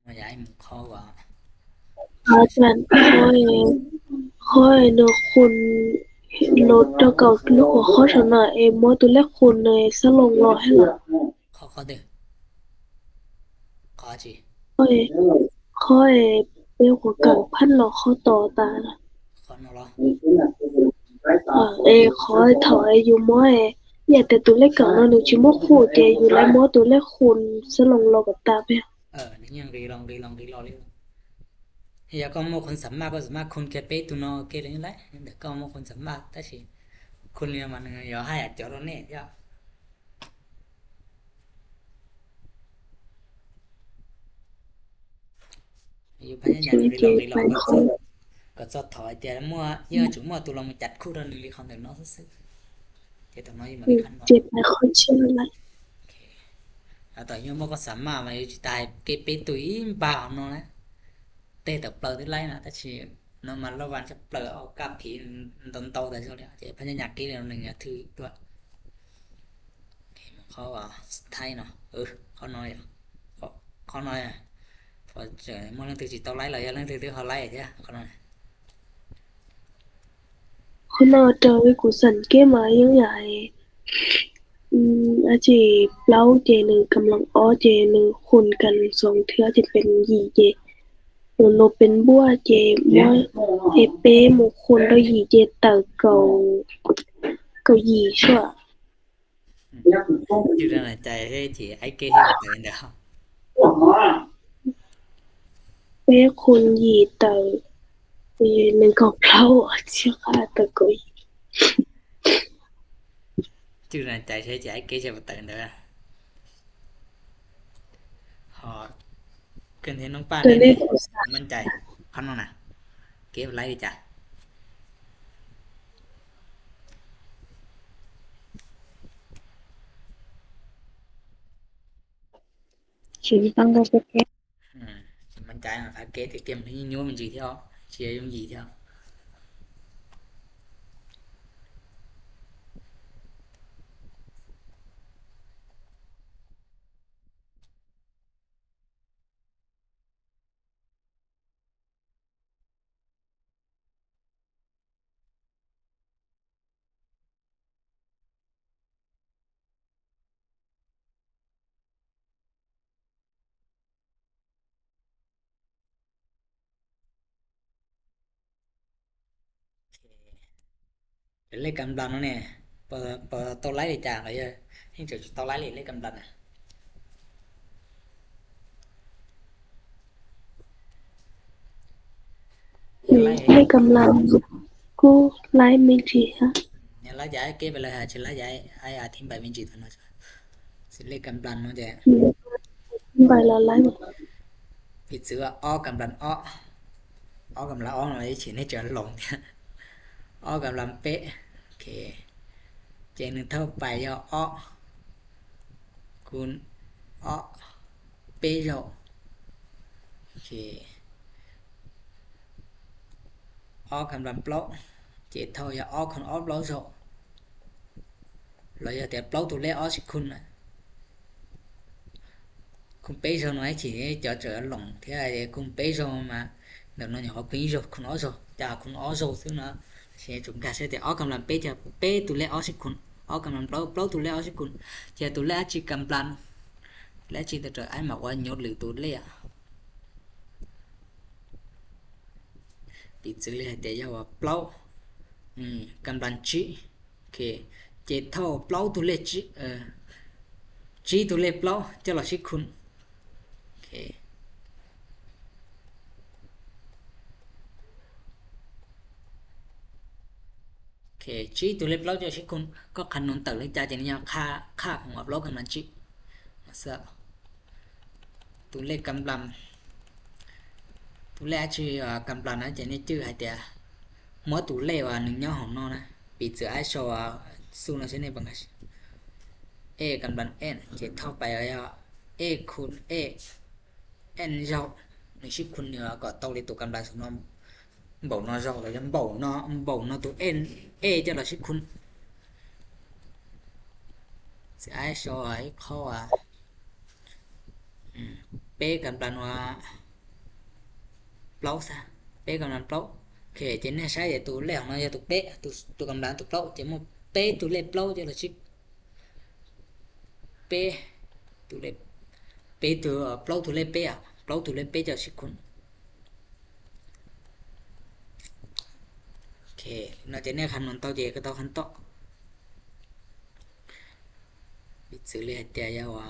ມາຍ້າຍໝູ່ເຂົ້າວ່າ ອາຈານ ຂ້ອຍ ຂ້ອຍເນາະ ຄູນໂຕເກົ່າ ລູກຫົວຂໍ້ເທົ່ານັ້ນ ເອ ມໍໂຕແລກຄູນໃນສະຫຼອງລໍໃຫ້ລະ ຂໍ ຂໍເດີ ຂໍຈີ ຂ້ອຍ ຂ້ອຍເປັນຫົວກາງພັນລໍ ຂໍຕໍ່ຕາ ຂໍນໍລໍ ເອີ ເອ ຂໍໃຫ້ເທົ່າ ເອ ຢູ່ມໍ ເອ ຢາກແຕ່ໂຕເລກກາງນໍ ໜຶ່ງຊິມາຄູ່ເຈ ຢູ່ແລະມໍໂຕແລກຄູນສະຫຼອງລໍກັບຕາແບບ ເອີ ນີ້ຍັງລີລອງ ລີລອງ ລີລອງ ລີລອງ ຢາກກໍມໍຄົນສາມາດ ກໍສາມາດຄູນແຄ່ເປະຕູນໍ ເກເລີຍນີ້ແຫຼະ ແຕ່ກໍມໍຄົນສາມາດ ແຕ່ຊິຄູນເລື່ອງມັນ ຢາກໃຫ້ອາຈອດໂລເນດ ຢາກ ຢູ່ພະຍາຍາມນີ້ ເອີ ກໍຈອດ ກໍຈອດຖອຍແຕ່ເມື່ອ ເມື່ອຈຸມອດຕຸລາມາຈັດຄູ່ເທື່ອໜຶ່ງ ຫຼື ຄອນເຕີນອກຊື່ໆ ແຕ່ຕອນນີ້ມັນຄັນເນາະ ເຈັບໃນຄອນເຊື່ອລະ ໂອເຄ ອາ ຕອນນີ້ມັນກໍສາມາດມາຢູ່ຕາຍເກັບເປຕຸຍບາວເນາະ ແຕ່ຕະເປີດໄດ້ໄລນະ ແຕ່ຊິ ເນາະ ມັນລະວັນຈະເປີດອອກກັບຜີໂດນໂຕແຕ່ເຈົ້າແລ້ວ ຈະພະຍາຍາມເກັບແລ້ວໜຶ່ງອາທິດຕົວະ ໂອເຄ ຂໍ້ສຸດທ້າຍເນາະ ເອີ ຂໍ້ນ້ອຍ ຂໍ້ ຂໍ້ນ້ອຍ ພໍເຈີເມື່ອເລື່ອງຖືກຊິເຕົາໄລ ລະຢ່າເລື່ອງຖືກເຮົາໄລເທື່ອ ຂໍ້ນ້ອຍ ຂ້ານ້ອຍເຈົ້າ ເອີຍ ກູສັງເກດມາຢ່າງໃຫຍ່ ອືມ ອາເຈເປົ່າເຈໜຶ່ງກຳລັງອໍເຈໜຶ່ງຄູນກັນສອງເທື່ອ ຈະເປັນຢີເຈ ໂລເປັນບວກເຈ ມອເອເປ ໂມຄູນໂຕຢີເຈ ເຕີເກົ່າ ເກົ່າຢີຊົ່ວ ອືມ ຢູ່ໃນໃຈເຮີຍ ຈີ ໄອເກ ເຮັດແບບໃດເດີ ເປຄູນຢີເຕີ ເອ ໜຶ່ງເກົ້າເກົ້າ ເຊຍຄ່າເຕີເກົ່າ ຈື່ໃນໃຈເທ ຈະໃຫ້ເກດໃສ່ບໍ່ເຕີເດີ ຮອດ ຂຶ້ນເຫັນນ້ອງປ້າ ຕົວເລກ ແນ່ ໝັ້ນໃຈ ຄຳນັ້ນນະ ເກັບໄວ້ເລີຍຈ້າ. ອືມ ມັນຈ່າຍເນາະ ຖ້າເກດເຕັມນີ້ຍົວມັນຈີເທື່ອ ເຊຍຍົງຢີເທື່ອ. ເປັນເລກກຳລັງເນາະນີ້ ເປີ ເປີໂຕໄລເລີຍຈ້າ ເອີ ເຮົາຈະໂຕໄລເລີຍ ເລກກຳລັງນະ. ເລກກຳລັງ ກູໄລມິນຈີຮະ ຍາລາຍຢາຍເກັບໄປເລີຍຮະ ຊິລາຍຢາຍ ອາທິບາຍມິນຈີຕົວເນາະ ຊິເລກກຳລັງເນາະແຈ ອືມ ໄປລະລາຍ ຜິດຊື່ວ່າ ອໍກຳລັງ ອໍ ອໍກຳລັງ ອໍ ເນາະ ຂຽນໃຫ້ຈະຫຼົງ ອໍກຳລັງເປ ໂອເຄ ເຈໜຶ່ງເທົ່າໄປ ຍໍ ອໍ ຄູນ ອໍ ເປໂຊ ໂອເຄ ອໍກຳລັງເປົ່າ ເຈເທົ່າ ຍໍ ອໍຄູນ ອໍເປົ່າໂຊ ລະຢາກແຕ່ເປົ່າໂຕແລກ ອໍຊິຄູນນະ ຄູນເປໂຊ ໜ້ອຍຊິເຈາະເຈີຫຼົງ ເທື່ອຄູນເປໂຊມາ ດຳນອນຫຍັງວ່າຄູນອີໂຊ ຄູນອໍໂຊ ຈາກຄູນອໍໂຊ ຊຶ່ງເນາະ ຊິຈຸມກາເສແຕ່ ອໍກຳລັງເປ ຈາກເປໂຕແລກ ອໍຊິຄູນ ອໍກຳລັງເປົ່າ ເປົ່າໂຕແລກ ອໍຊິຄູນ ຈາກໂຕແລກອາຊິກຳລັງ ແລະຈິໂຕເຕີ ອາຍໝາກວ່າຍົດ ຫຼື ໂຕແລກ ປິດຊື່ເລີຍ ແຕ່ຢ່າວ່າເປົ່າ ອືມ ກຳລັງຈິ ໂອເຄ ເຈເທົ່າເປົ່າໂຕແລກຈິ ເອີ ຈິໂຕແລກເປົ່າ ຈະລອຊິຄູນ ໂອເຄ ໂອ G တူເລກເຫຼົ່າເຈົ້າຊິຄູນ ກໍຄຳນວນເຕີເລີຍຈ້າ. ຈັ່ງນີ້ ຄ່າ ຄ່າຂອງອັບໂຫຼດກຳລັງ G ເຊື່ອ ຕູເລກກຳລັງ ຕູເລກ G ກຳລັງນະ. ຈັ່ງນີ້ຈື່ໃຫ້ແຕ່ ໝົດຕູເລກວ່າໜຶ່ງຍ້ອນຂອງນອນນະ ປີເຈີອາຍຊໍ ສູນເນາະ. ເຊັ່ນນີ້ເບິ່ງ A ກຳລັງ N ຈະເທົ່າໄປ A ຄູນ A N ເຈົ້າ ໜຶ່ງຊິຄູນເນາະ ກໍຕົກເລກໂຕກຳລັງສອງນອນ ເບົານອນເຈົ້າ ແລ້ວຍັງເບົານອນ ເບົານອນໂຕ N A ເຈົ້າລະຊິຄູນ ຊິອາຍຊໍ ອາຍຄໍ ອາ ເປກຳລັງວ່າເປົ່າຊະ ເປກຳລັງເປົ່າ. ໂອເຄ ຈະແນໃຊ້ໂຕແລກຂອງມັນ ໂຕເປ ໂຕ ໂຕກຳລັງໂຕເປົ່າ ຈະໝົດເປ ໂຕເລກເປົ່າ ເຈົ້າລະຊິ ເປ ຕູເລກ ເປ ໂຕ ເປົ່າ ໂຕເລກເປ ອະ ເປົ່າ ໂຕເລກເປ ເຈົ້າຊິຄູນ. ໂອເຄ ນອກຈາກນີ້ຄຳນວນຕໍ່ ຈະກະຕໍ່ຄຳຕອບ ປິດຊື່ເລີຍ ແຕ່ຢ່າວ່າ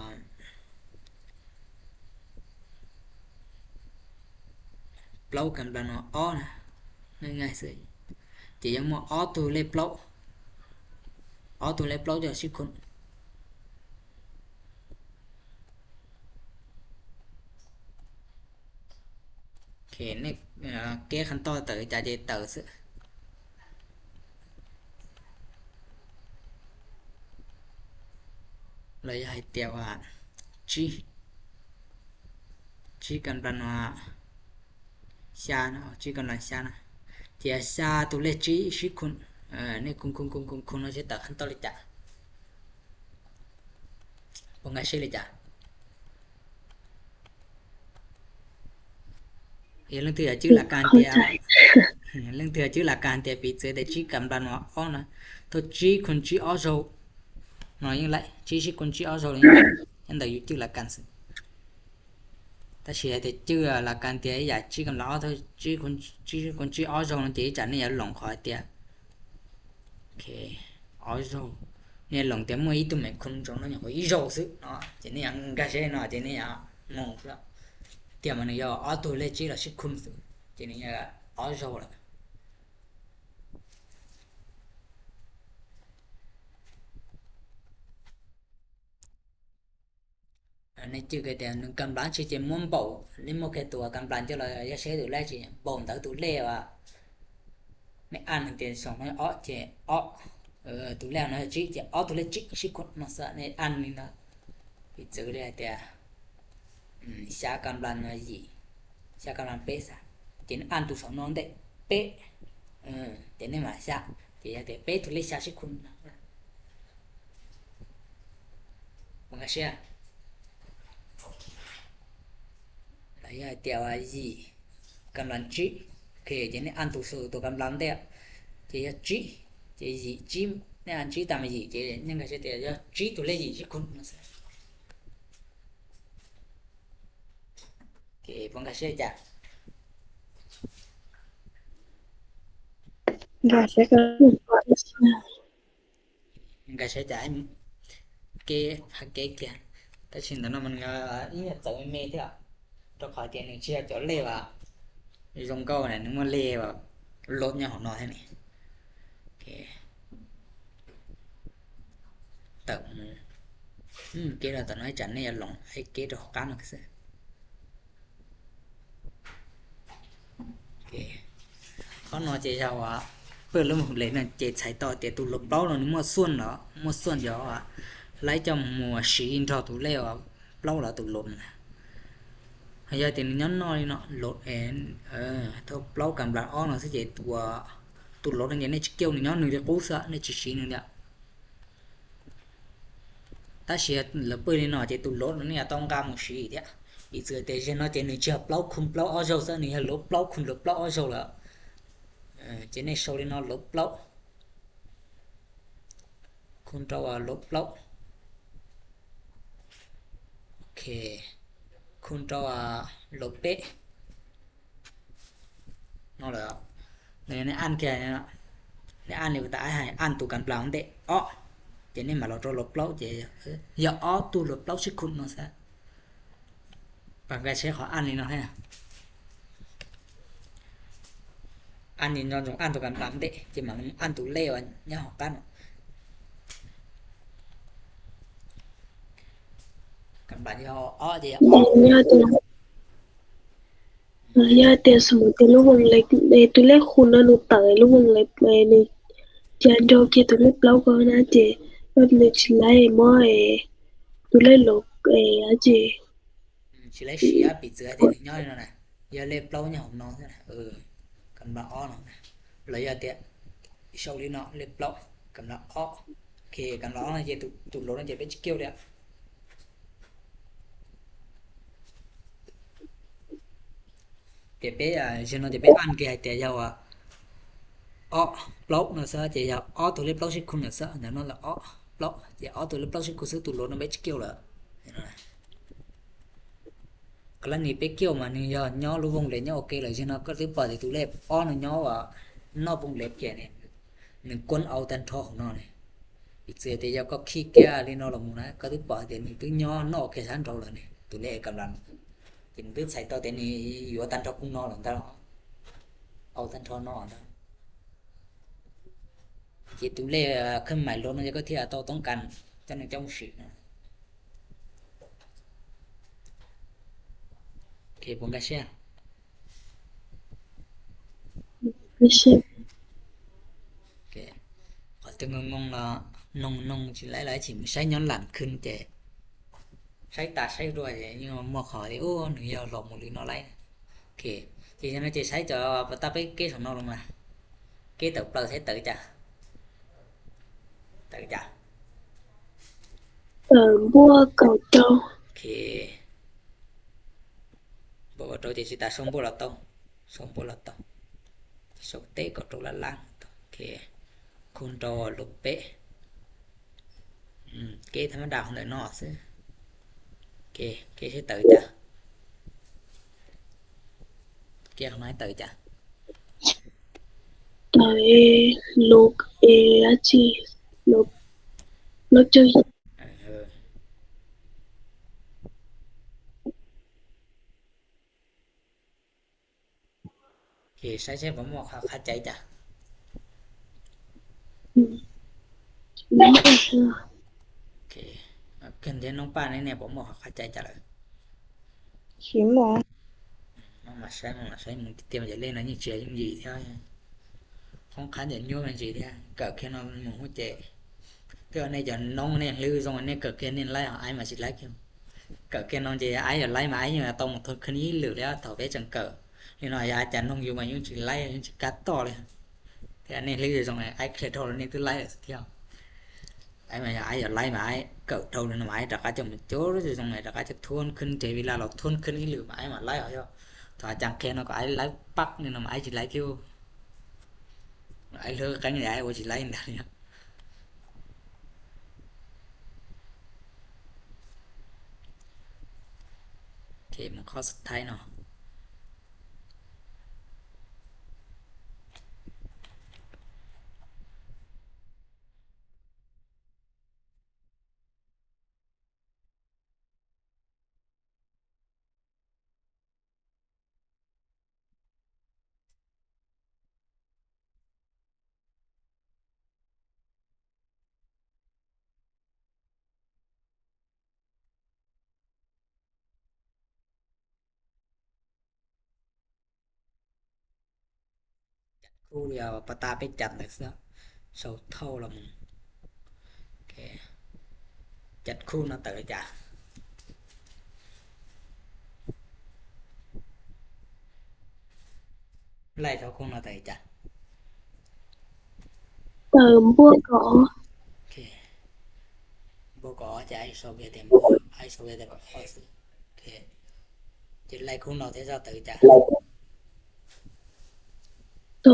ເປົ່າກຳລັງ ອອ ນະ ງ່າຍໆເສີຍ ຈະຍັງໝົດ ອອ ໂຕເລກເປົ່າ ອອ ໂຕເລກເປົ່າ ເຈົ້າຊິຄູນ. ໂອເຄ ເນັກ ເອີ ແກ້ຄຳຕອບເຕີ ຈະເດເຕີເສີ ລະຢາກໃຫ້ຕຽວວ່າ G G ກຳລັງວ່າ ຊານະ G ກຳລັງຊານະ ຈະຊາ ໂຕເລກ G ຊິຄູນ ເອີ ນີ້ຄູນ ຄູນ ຄູນ ຄູນ ຄູນ ເຮົາຊິຕາມຄຳຕອບເລີຍຈ້າ. ບໍ່ງ່າຍເລີຍຈ້າ. ເອີ ເລື່ອງເທື່ອຈື່ຫຼັກການເຕີ ເລື່ອງເທື່ອຈື່ຫຼັກການເຕີ ປີເຈີແຕ່ຈີກຳລັງອອນນະ ໂຕຈີຄູນຈີອອໂຊເນາະ ຍັງໄລ ຈີຊິຄູນຈີອອໂຊ ຍັງໄລ ຍັງໄດ້ຢູ່ຈື່ຫຼັກການຊື່ ແຕ່ຊິໃຫ້ແຕ່ຈື່ຫຼັກການເຕີ ຢາກຈີກຳລັງອອນ ໂຕຈີຄູນຈີຄູນຈີອອໂຊ ເນາະ ເຕີຈາກນີ້ຢ່າຫຼົງຂໍເຕີ. ໂອເຄ ອອໂຊ ແນວລົງແຕ່ເມື່ອອີຕຸແມ່ນຄົນຈອງນັ້ນຫຍັງກໍອີໂຊຊື່ເນາະ ເຈນີ້ຍັງກະເຊເນາະ ເຈນີ້ຍັງງົງເນາະ ຕຽມມັນຍອ ອອໂຕເລຈີລະຊິຄຸນຊື່ ເຈນີ້ຍອໂຊລະ ອັນນີ້ຈື່ກະແຕ່ໜຶ່ງກຳລັງຊິເຈມ່ວນເບົາ ລິມອກແກຕົວກຳລັງເຈົ້າລະຢາເຊໂຕແລກຊິເບົາເຕີໂຕແລກວ່າ ໃນອັນເຕສອງໃນອອເຈອອ ເອີ ໂຕແລກນະຈິເຈອອໂຕແລກຈິຊິຄົດມາສະໃນອັນນີ້ນະ ປິເຈີແລແຕ່ ອືມ ຊາກຳລັງນະຢິ ຊາກຳລັງເປສະ ເຈນອັນໂຕສອງນອນເດເປ ເອີ ເຈນໄດ້ມາຊາ ເຈຍາເຕເປໂຕແລກຊາຊິຄົດ ມັນກະເຊຍ ລະຍາເຕວາຢິ ກຳລັງຈິ ໂອເຄ ເຈນໄດ້ອັນໂຕສອງໂຕກຳລັງເດ ເຈຍາຈິ ເຈຍິຈິ ໃນອັນຈິຕາມຍິ ເຈຍັງກະເຊຍເຕຍາຈິໂຕແລກຍິຊິຄົດ Oke, pangkasih aja. Gracias. ກະເສຍໃຈ ເກ ຫາເກກຽ ແຕ່ຊິນຕອນນັ້ນມັນກະອີ່ຫຍັງເຈົ້າແມ່ເທື່ອ ດອກຂອເຈໜຶ່ງເຊື່ອເຈົ້າເລວ່າ ລົງເກົ້ານະ ນຶກວ່າເລວ່າລົດຫຍັງຂອງນ້ອຍແທ້ນີ້ ເກ ເຕີມ ອືມ ເກດອກຕອນນ້ອຍຈັນນີ້ລອງ ໄອ້ເກດອກກ້ານອອກຊື່. ໂອເຄ ເຂົາໜໍ່ເຈເຈົ້າວ່າ ເປີດລະບົບເລນນັ້ນ ເຈໃຊ້ຕໍ່ເຕຕູລົບເປົ້າເນາະ ໝວດສ່ວນເນາະ ໝວດສ່ວນເຈົ້າວ່າ ໄລ່ເຈົ້າໝວດສີເທົ່າຕູເລວ່າ ເປົ້າລະຕູລົບນະ ໃຫ້ຍາຍເຕນຍ້ອນໜ້ອຍເນາະ ລົບແອນ ເອີ ເທົ່າເປົ້າກຳລັງອອກເນາະ ຊິເຈຕົວ ຕູລົບນັ້ນ ໃນສະກິວນີ້ຍ້ອນໜຶ່ງເດກູສະ ໃນຈີຊີໜຶ່ງເດ ຕາເຊຍເລີເປີເນາະ ເຈຕູລົບນີ້ຕ້ອງການໝູຊີເດ ອີເສືອເຕເຊຍເນາະ ເຈໜຶ່ງເຊຍເປົ້າຄູນເປົ້າອອໂຊຊະ ໜຶ່ງເຮໂລເປົ້າຄູນເລີເປົ້າອອໂຊລະ ເອີ ເຈໃນໂຊເລເນາະ ລົບເປົ້າ ຄູນເທົ່າວ່າລົບເປົ້າ ໂອເຄ ຄູນເທົ່າວ່າລົບເປ ເນາະ ແລ້ວ ໃນ ໃນອັນແກເນາະ ໃນອັນນີ້ກໍຕາຍໃຫ້ອັນຕູກຳລັງເດ ເອາະ ເຈນີ້ມາລອໂຕລົບເປົ້າ ເຈ ເອີ ຢ່າເອາະຕູລົບເປົ້າຊິຄຸນເນາະຊະ ປາກກາເຊຂໍອັນນີ້ເນາະ ໃຫ້按你那种按这个按的，就嘛按都累完，然后干了。 Căn bản thì họ ó thì họ ເອີ ຍາດແຕ່ ເອີ ຍາດແຕ່ ສົມມຸດແຕ່ລູກວົງເລັບ ເອີ ຕົວເລກຄູນເນາະ ໜູເຕີລູກວົງເລັບ ເອີ ໃນຈານດອກ ເກ ຕົວເລກເປົ່າກໍນະ ເຈ ແບບໜຶ່ງຊິໄລ່ໝໍ ເອີ ຕົວເລກລົບ ເອີ ອາເຈ Chỉ lấy xía bị chữ thì nó nó nè. Giờ lên plau nhau nó thế nè. Ừ. Cần là o nó nè. Là giờ tiện. Sau đi nó lên plau. Cần là o. Ok, cần là o nó về tụ tụ lỗ nó về bên kêu đi ạ. Tiện bé à, giờ nó tiện bé ăn cái hai tiện giàu à. O, plau nó sao tiện giàu o tụ lên plau xích khung nó sao, nó nó là o, plau, tiện o tụ lên plau xích khung xứ tụ lỗ nó bên kêu là. ກໍລະນີໄປກ່ຽວມາ ໜຶ່ງ ຍໍ ຍໍ ລົບວົງເລັບ ຍໍ ໂອເຄ ແລ້ວຊິເນາະ ກໍຖືປະຕິຕູເລບ ອໍ ໜຶ່ງ ຍໍວ່າ ນອກວົງເລັບແກນີ້ ໜຶ່ງ ກົນເອົາຕັນທໍຂອງເນາະນີ້ ອີກເສຍແຕ່ຢາກກໍຂີ້ແກ່ລີເນາະລະໝູນະ ກໍຖືປະຕິໜຶ່ງ ຕຶງຍໍ ນອກແກສັນເທົ່າລະນີ້ ຕູເລບກຳລັງ ຈຶ່ງຕຶກໃສ່ຕໍ່ແຕ່ນີ້ ຢູ່ເອົາຕັນທໍກຸງເນາະລະ ເອົາຕັນທໍເນາະ Chị tú lệ, à, khuyến mãi luôn nó có thể tao tốn cần cho nên trong sự nữa. Ok, bốn cái xe. Cái xe. Ok. Khỏi tôi ngông ngông là nông nông chỉ lấy lại chỉ mới sai nhón lẳng khuyên chị. ໃຊ້ຕາໃຊ້ດ້ວຍ ຍັງມາຂໍ ໂອ້ ໜຶ່ງ ຢາວຫຼອກໝູ່ລີເນາະໄລ ໂອເຄ ເຈ ຈະໃຊ້ຈະປະຕາໄປເກສອງນອກລົງມາ ເກເຕີເປີໃຊ້ເຕີຈ້າ ເຕີຈ້າ ເຕີບວກເກົ້າໂຕ ໂອເຄ ບວກເກົ້າໂຕ ເຈຊິຕາສົ່ງບວກລະໂຕ Son por la ta. Son te ko to la la. Ke. Kun to lo pe. ອືມ ເກທຳມະດາຂອງເດີເນາະ ເກ ເກໃຊ້ເຕີຈ້າ ເກຂອງນ້ອຍເຕີຈ້າ ເຕີລົບເອອາຈີລົບ ລົບເຈົ້າ ເອີ. ເຄ ໃຊ້ ໃຊ້ບໍ່ໝໍ້ ເຂົ້າໃຈຈ້າ ອືມ ໂອເຄ ຂຶ້ນເທນນ້ອງປ້າແນ່ໆ ບໍ່ໝໍ້ ເຂົ້າໃຈຈ້າເລີຍ ຊິໝໍ້ ມາ ມາໃຊ້ ມາໃຊ້ ມຶງຕຽມຈະເຫຼັ້ນນະ ຍິ່ງເຊຍຍິ່ງດີແທ້ ຂອງຄັນຢ່າໂຍມຈັ່ງຊີ້ແທ້ ເກີດຂຶ້ນມາມັນໝູເຈ ເກີດໃນຈະນ້ອງແນ່ ຫຼື ຊ່ອງອັນນີ້ເກີດຂຶ້ນນີ້ໄລ່ເອົາອ້າຍມາຊິໄລ່ Cậu kia nó chỉ ai ở lấy mà ai nhưng mà tao một thôi khăn ý lử lẽ tao bé chẳng cờ. Nên nó ya chả nông dù mà những chỉ lấy những chỉ cắt to lên. Thế anh nên lấy rồi dòng này ai khe thôi nên cứ lấy rồi theo. Ai mà ya ai ở lấy mà ai cậu thôi nên mà ai trả cá cho một chỗ rồi dòng này trả cá cho thôn khăn chế vì là lộc thôn khăn ý lử mà ai mà lấy rồi. Thọ chẳng khe nó có ai lấy bắc nên nó mà ai chỉ lấy kêu. Ai lơ cái này ai ôi chỉ lấy này. ເຄ ມັນຂໍ້ສຸດທ້າຍເນາະ. Cú đi vào bà ta biết chặt được xưa. Sâu thâu là mình. Ok. Chặt cú nó tự chả. Lai thâu cú nó tự chả. Tờ bua có. Ok. Bua có chả ai sâu về thì bua, ai sâu về thì bua. Ok. Chị lai cú nó thế sao tự chả. Tớ,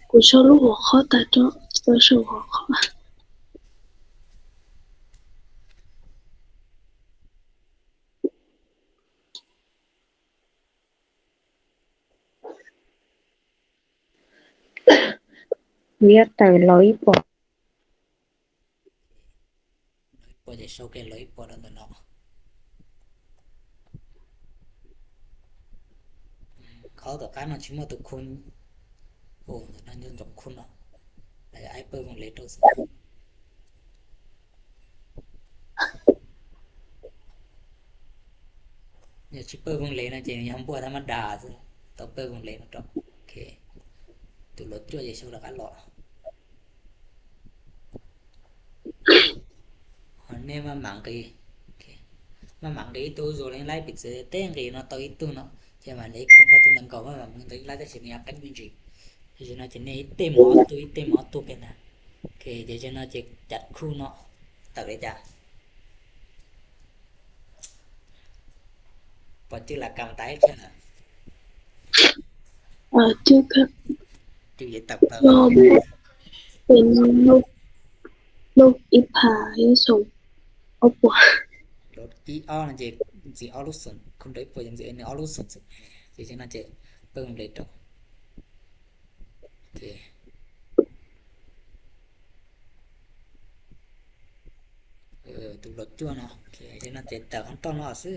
กูชอบรูปหัวข้อ แต่ tớ, tớ ชอบหัวข้อ. ເວຍດໄຕລອຍປອດ. ປອດຈະໂຊເກນເລີຍ ປອດອັນຕົວເນາະ ເຂົາຕ້ອງການເນາະ ຊິມາຕຸຄຸນ ໂອ້ ນັ້ນຍົນຈົບຄຸນເນາະ ແລ້ວອ້າຍເປີດວົງເລັບໂຕ ເນຍຊິເປີດວົງເລັບນະ ເຈຍັງບົວທຳມະດາ ຕ້ອງເປີດວົງເລັບນະ. ໂອເຄ ຕູລົດຈົວເຢຊູລະກັນເລາະ Hòn ne ma mảng gì? Ok. Ma mảng gì tôi rồi lên like bị sẽ tên gì nó tôi ít tu nó. Chứ mà lấy không ra tôi nâng cầu mà mình lấy like sẽ nghe cách mình gì. Thì nó chỉ nên ít tên mỏ tu, ít tên mỏ tu cái nè. Ok, để cho nó chỉ chặt khu nó. Tập để chặt. Bỏ chữ là cầm tay chứ hả? ເອີ ຈື່ ຄື ຈື່ tập tập. ເປັນ ລົບ ລົບອີພາຍສົງ ອອກບວກ ລົບອີອອກນັ້ນເຈ ຊິອອກລູກສົນ ຄຸນໂດຍປົວຍັງຊິເອີ້ນອອກລູກສົນ ເຈ ຈັ່ງນັ້ນເຈ ເບິ່ງເລີຍໂຕ ໂອເຄ ເອີ ຕູລົດຈົວເນາະ ໂອເຄ ຈັ່ງນັ້ນເຈ ຕາມຄຳຕອບເນາະ ຊື່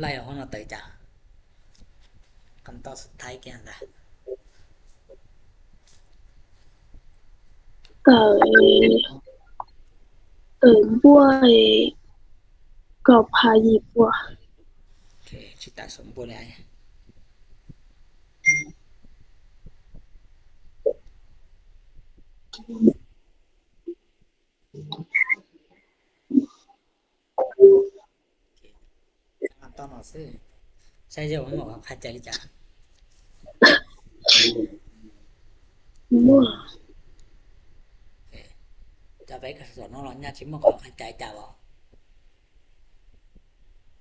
ໄລ່ອອກເນາະ ເຕີຈາ ຄຳຕອບສຸດທ້າຍແກ່ນະ ເກີ ເກີນບົວ ກອບພາຢີບົວ ໂອເຄ ຊິຕາສົມບົວເລີຍ ຕອນອອກຊື່ ໃຊ້ເຈົ້າບໍ່ຄາດໃຈຫຼືຈະ ບໍ່ ຈະໄປກະສອນນ້ອງລອງຍາດຊິບໍ່ຄາດໃຈຈະບໍ່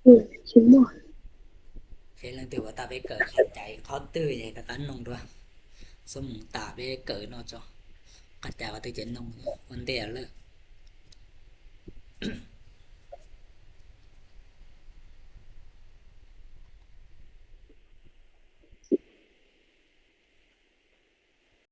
ອື ຊິບໍ່ ເຮັດເລື່ອງທີ່ວ່າຕາໄປເກີດຄາດໃຈ ເຂົາຕື່ຍໃຫຍ່ຕາກັນນົງຕົວ ສົມຕາໄປເກີດເນາະ ເຈົ້າ ຄາດໃຈວ່າຕື່ຈະນົງ ວັນເດເລີ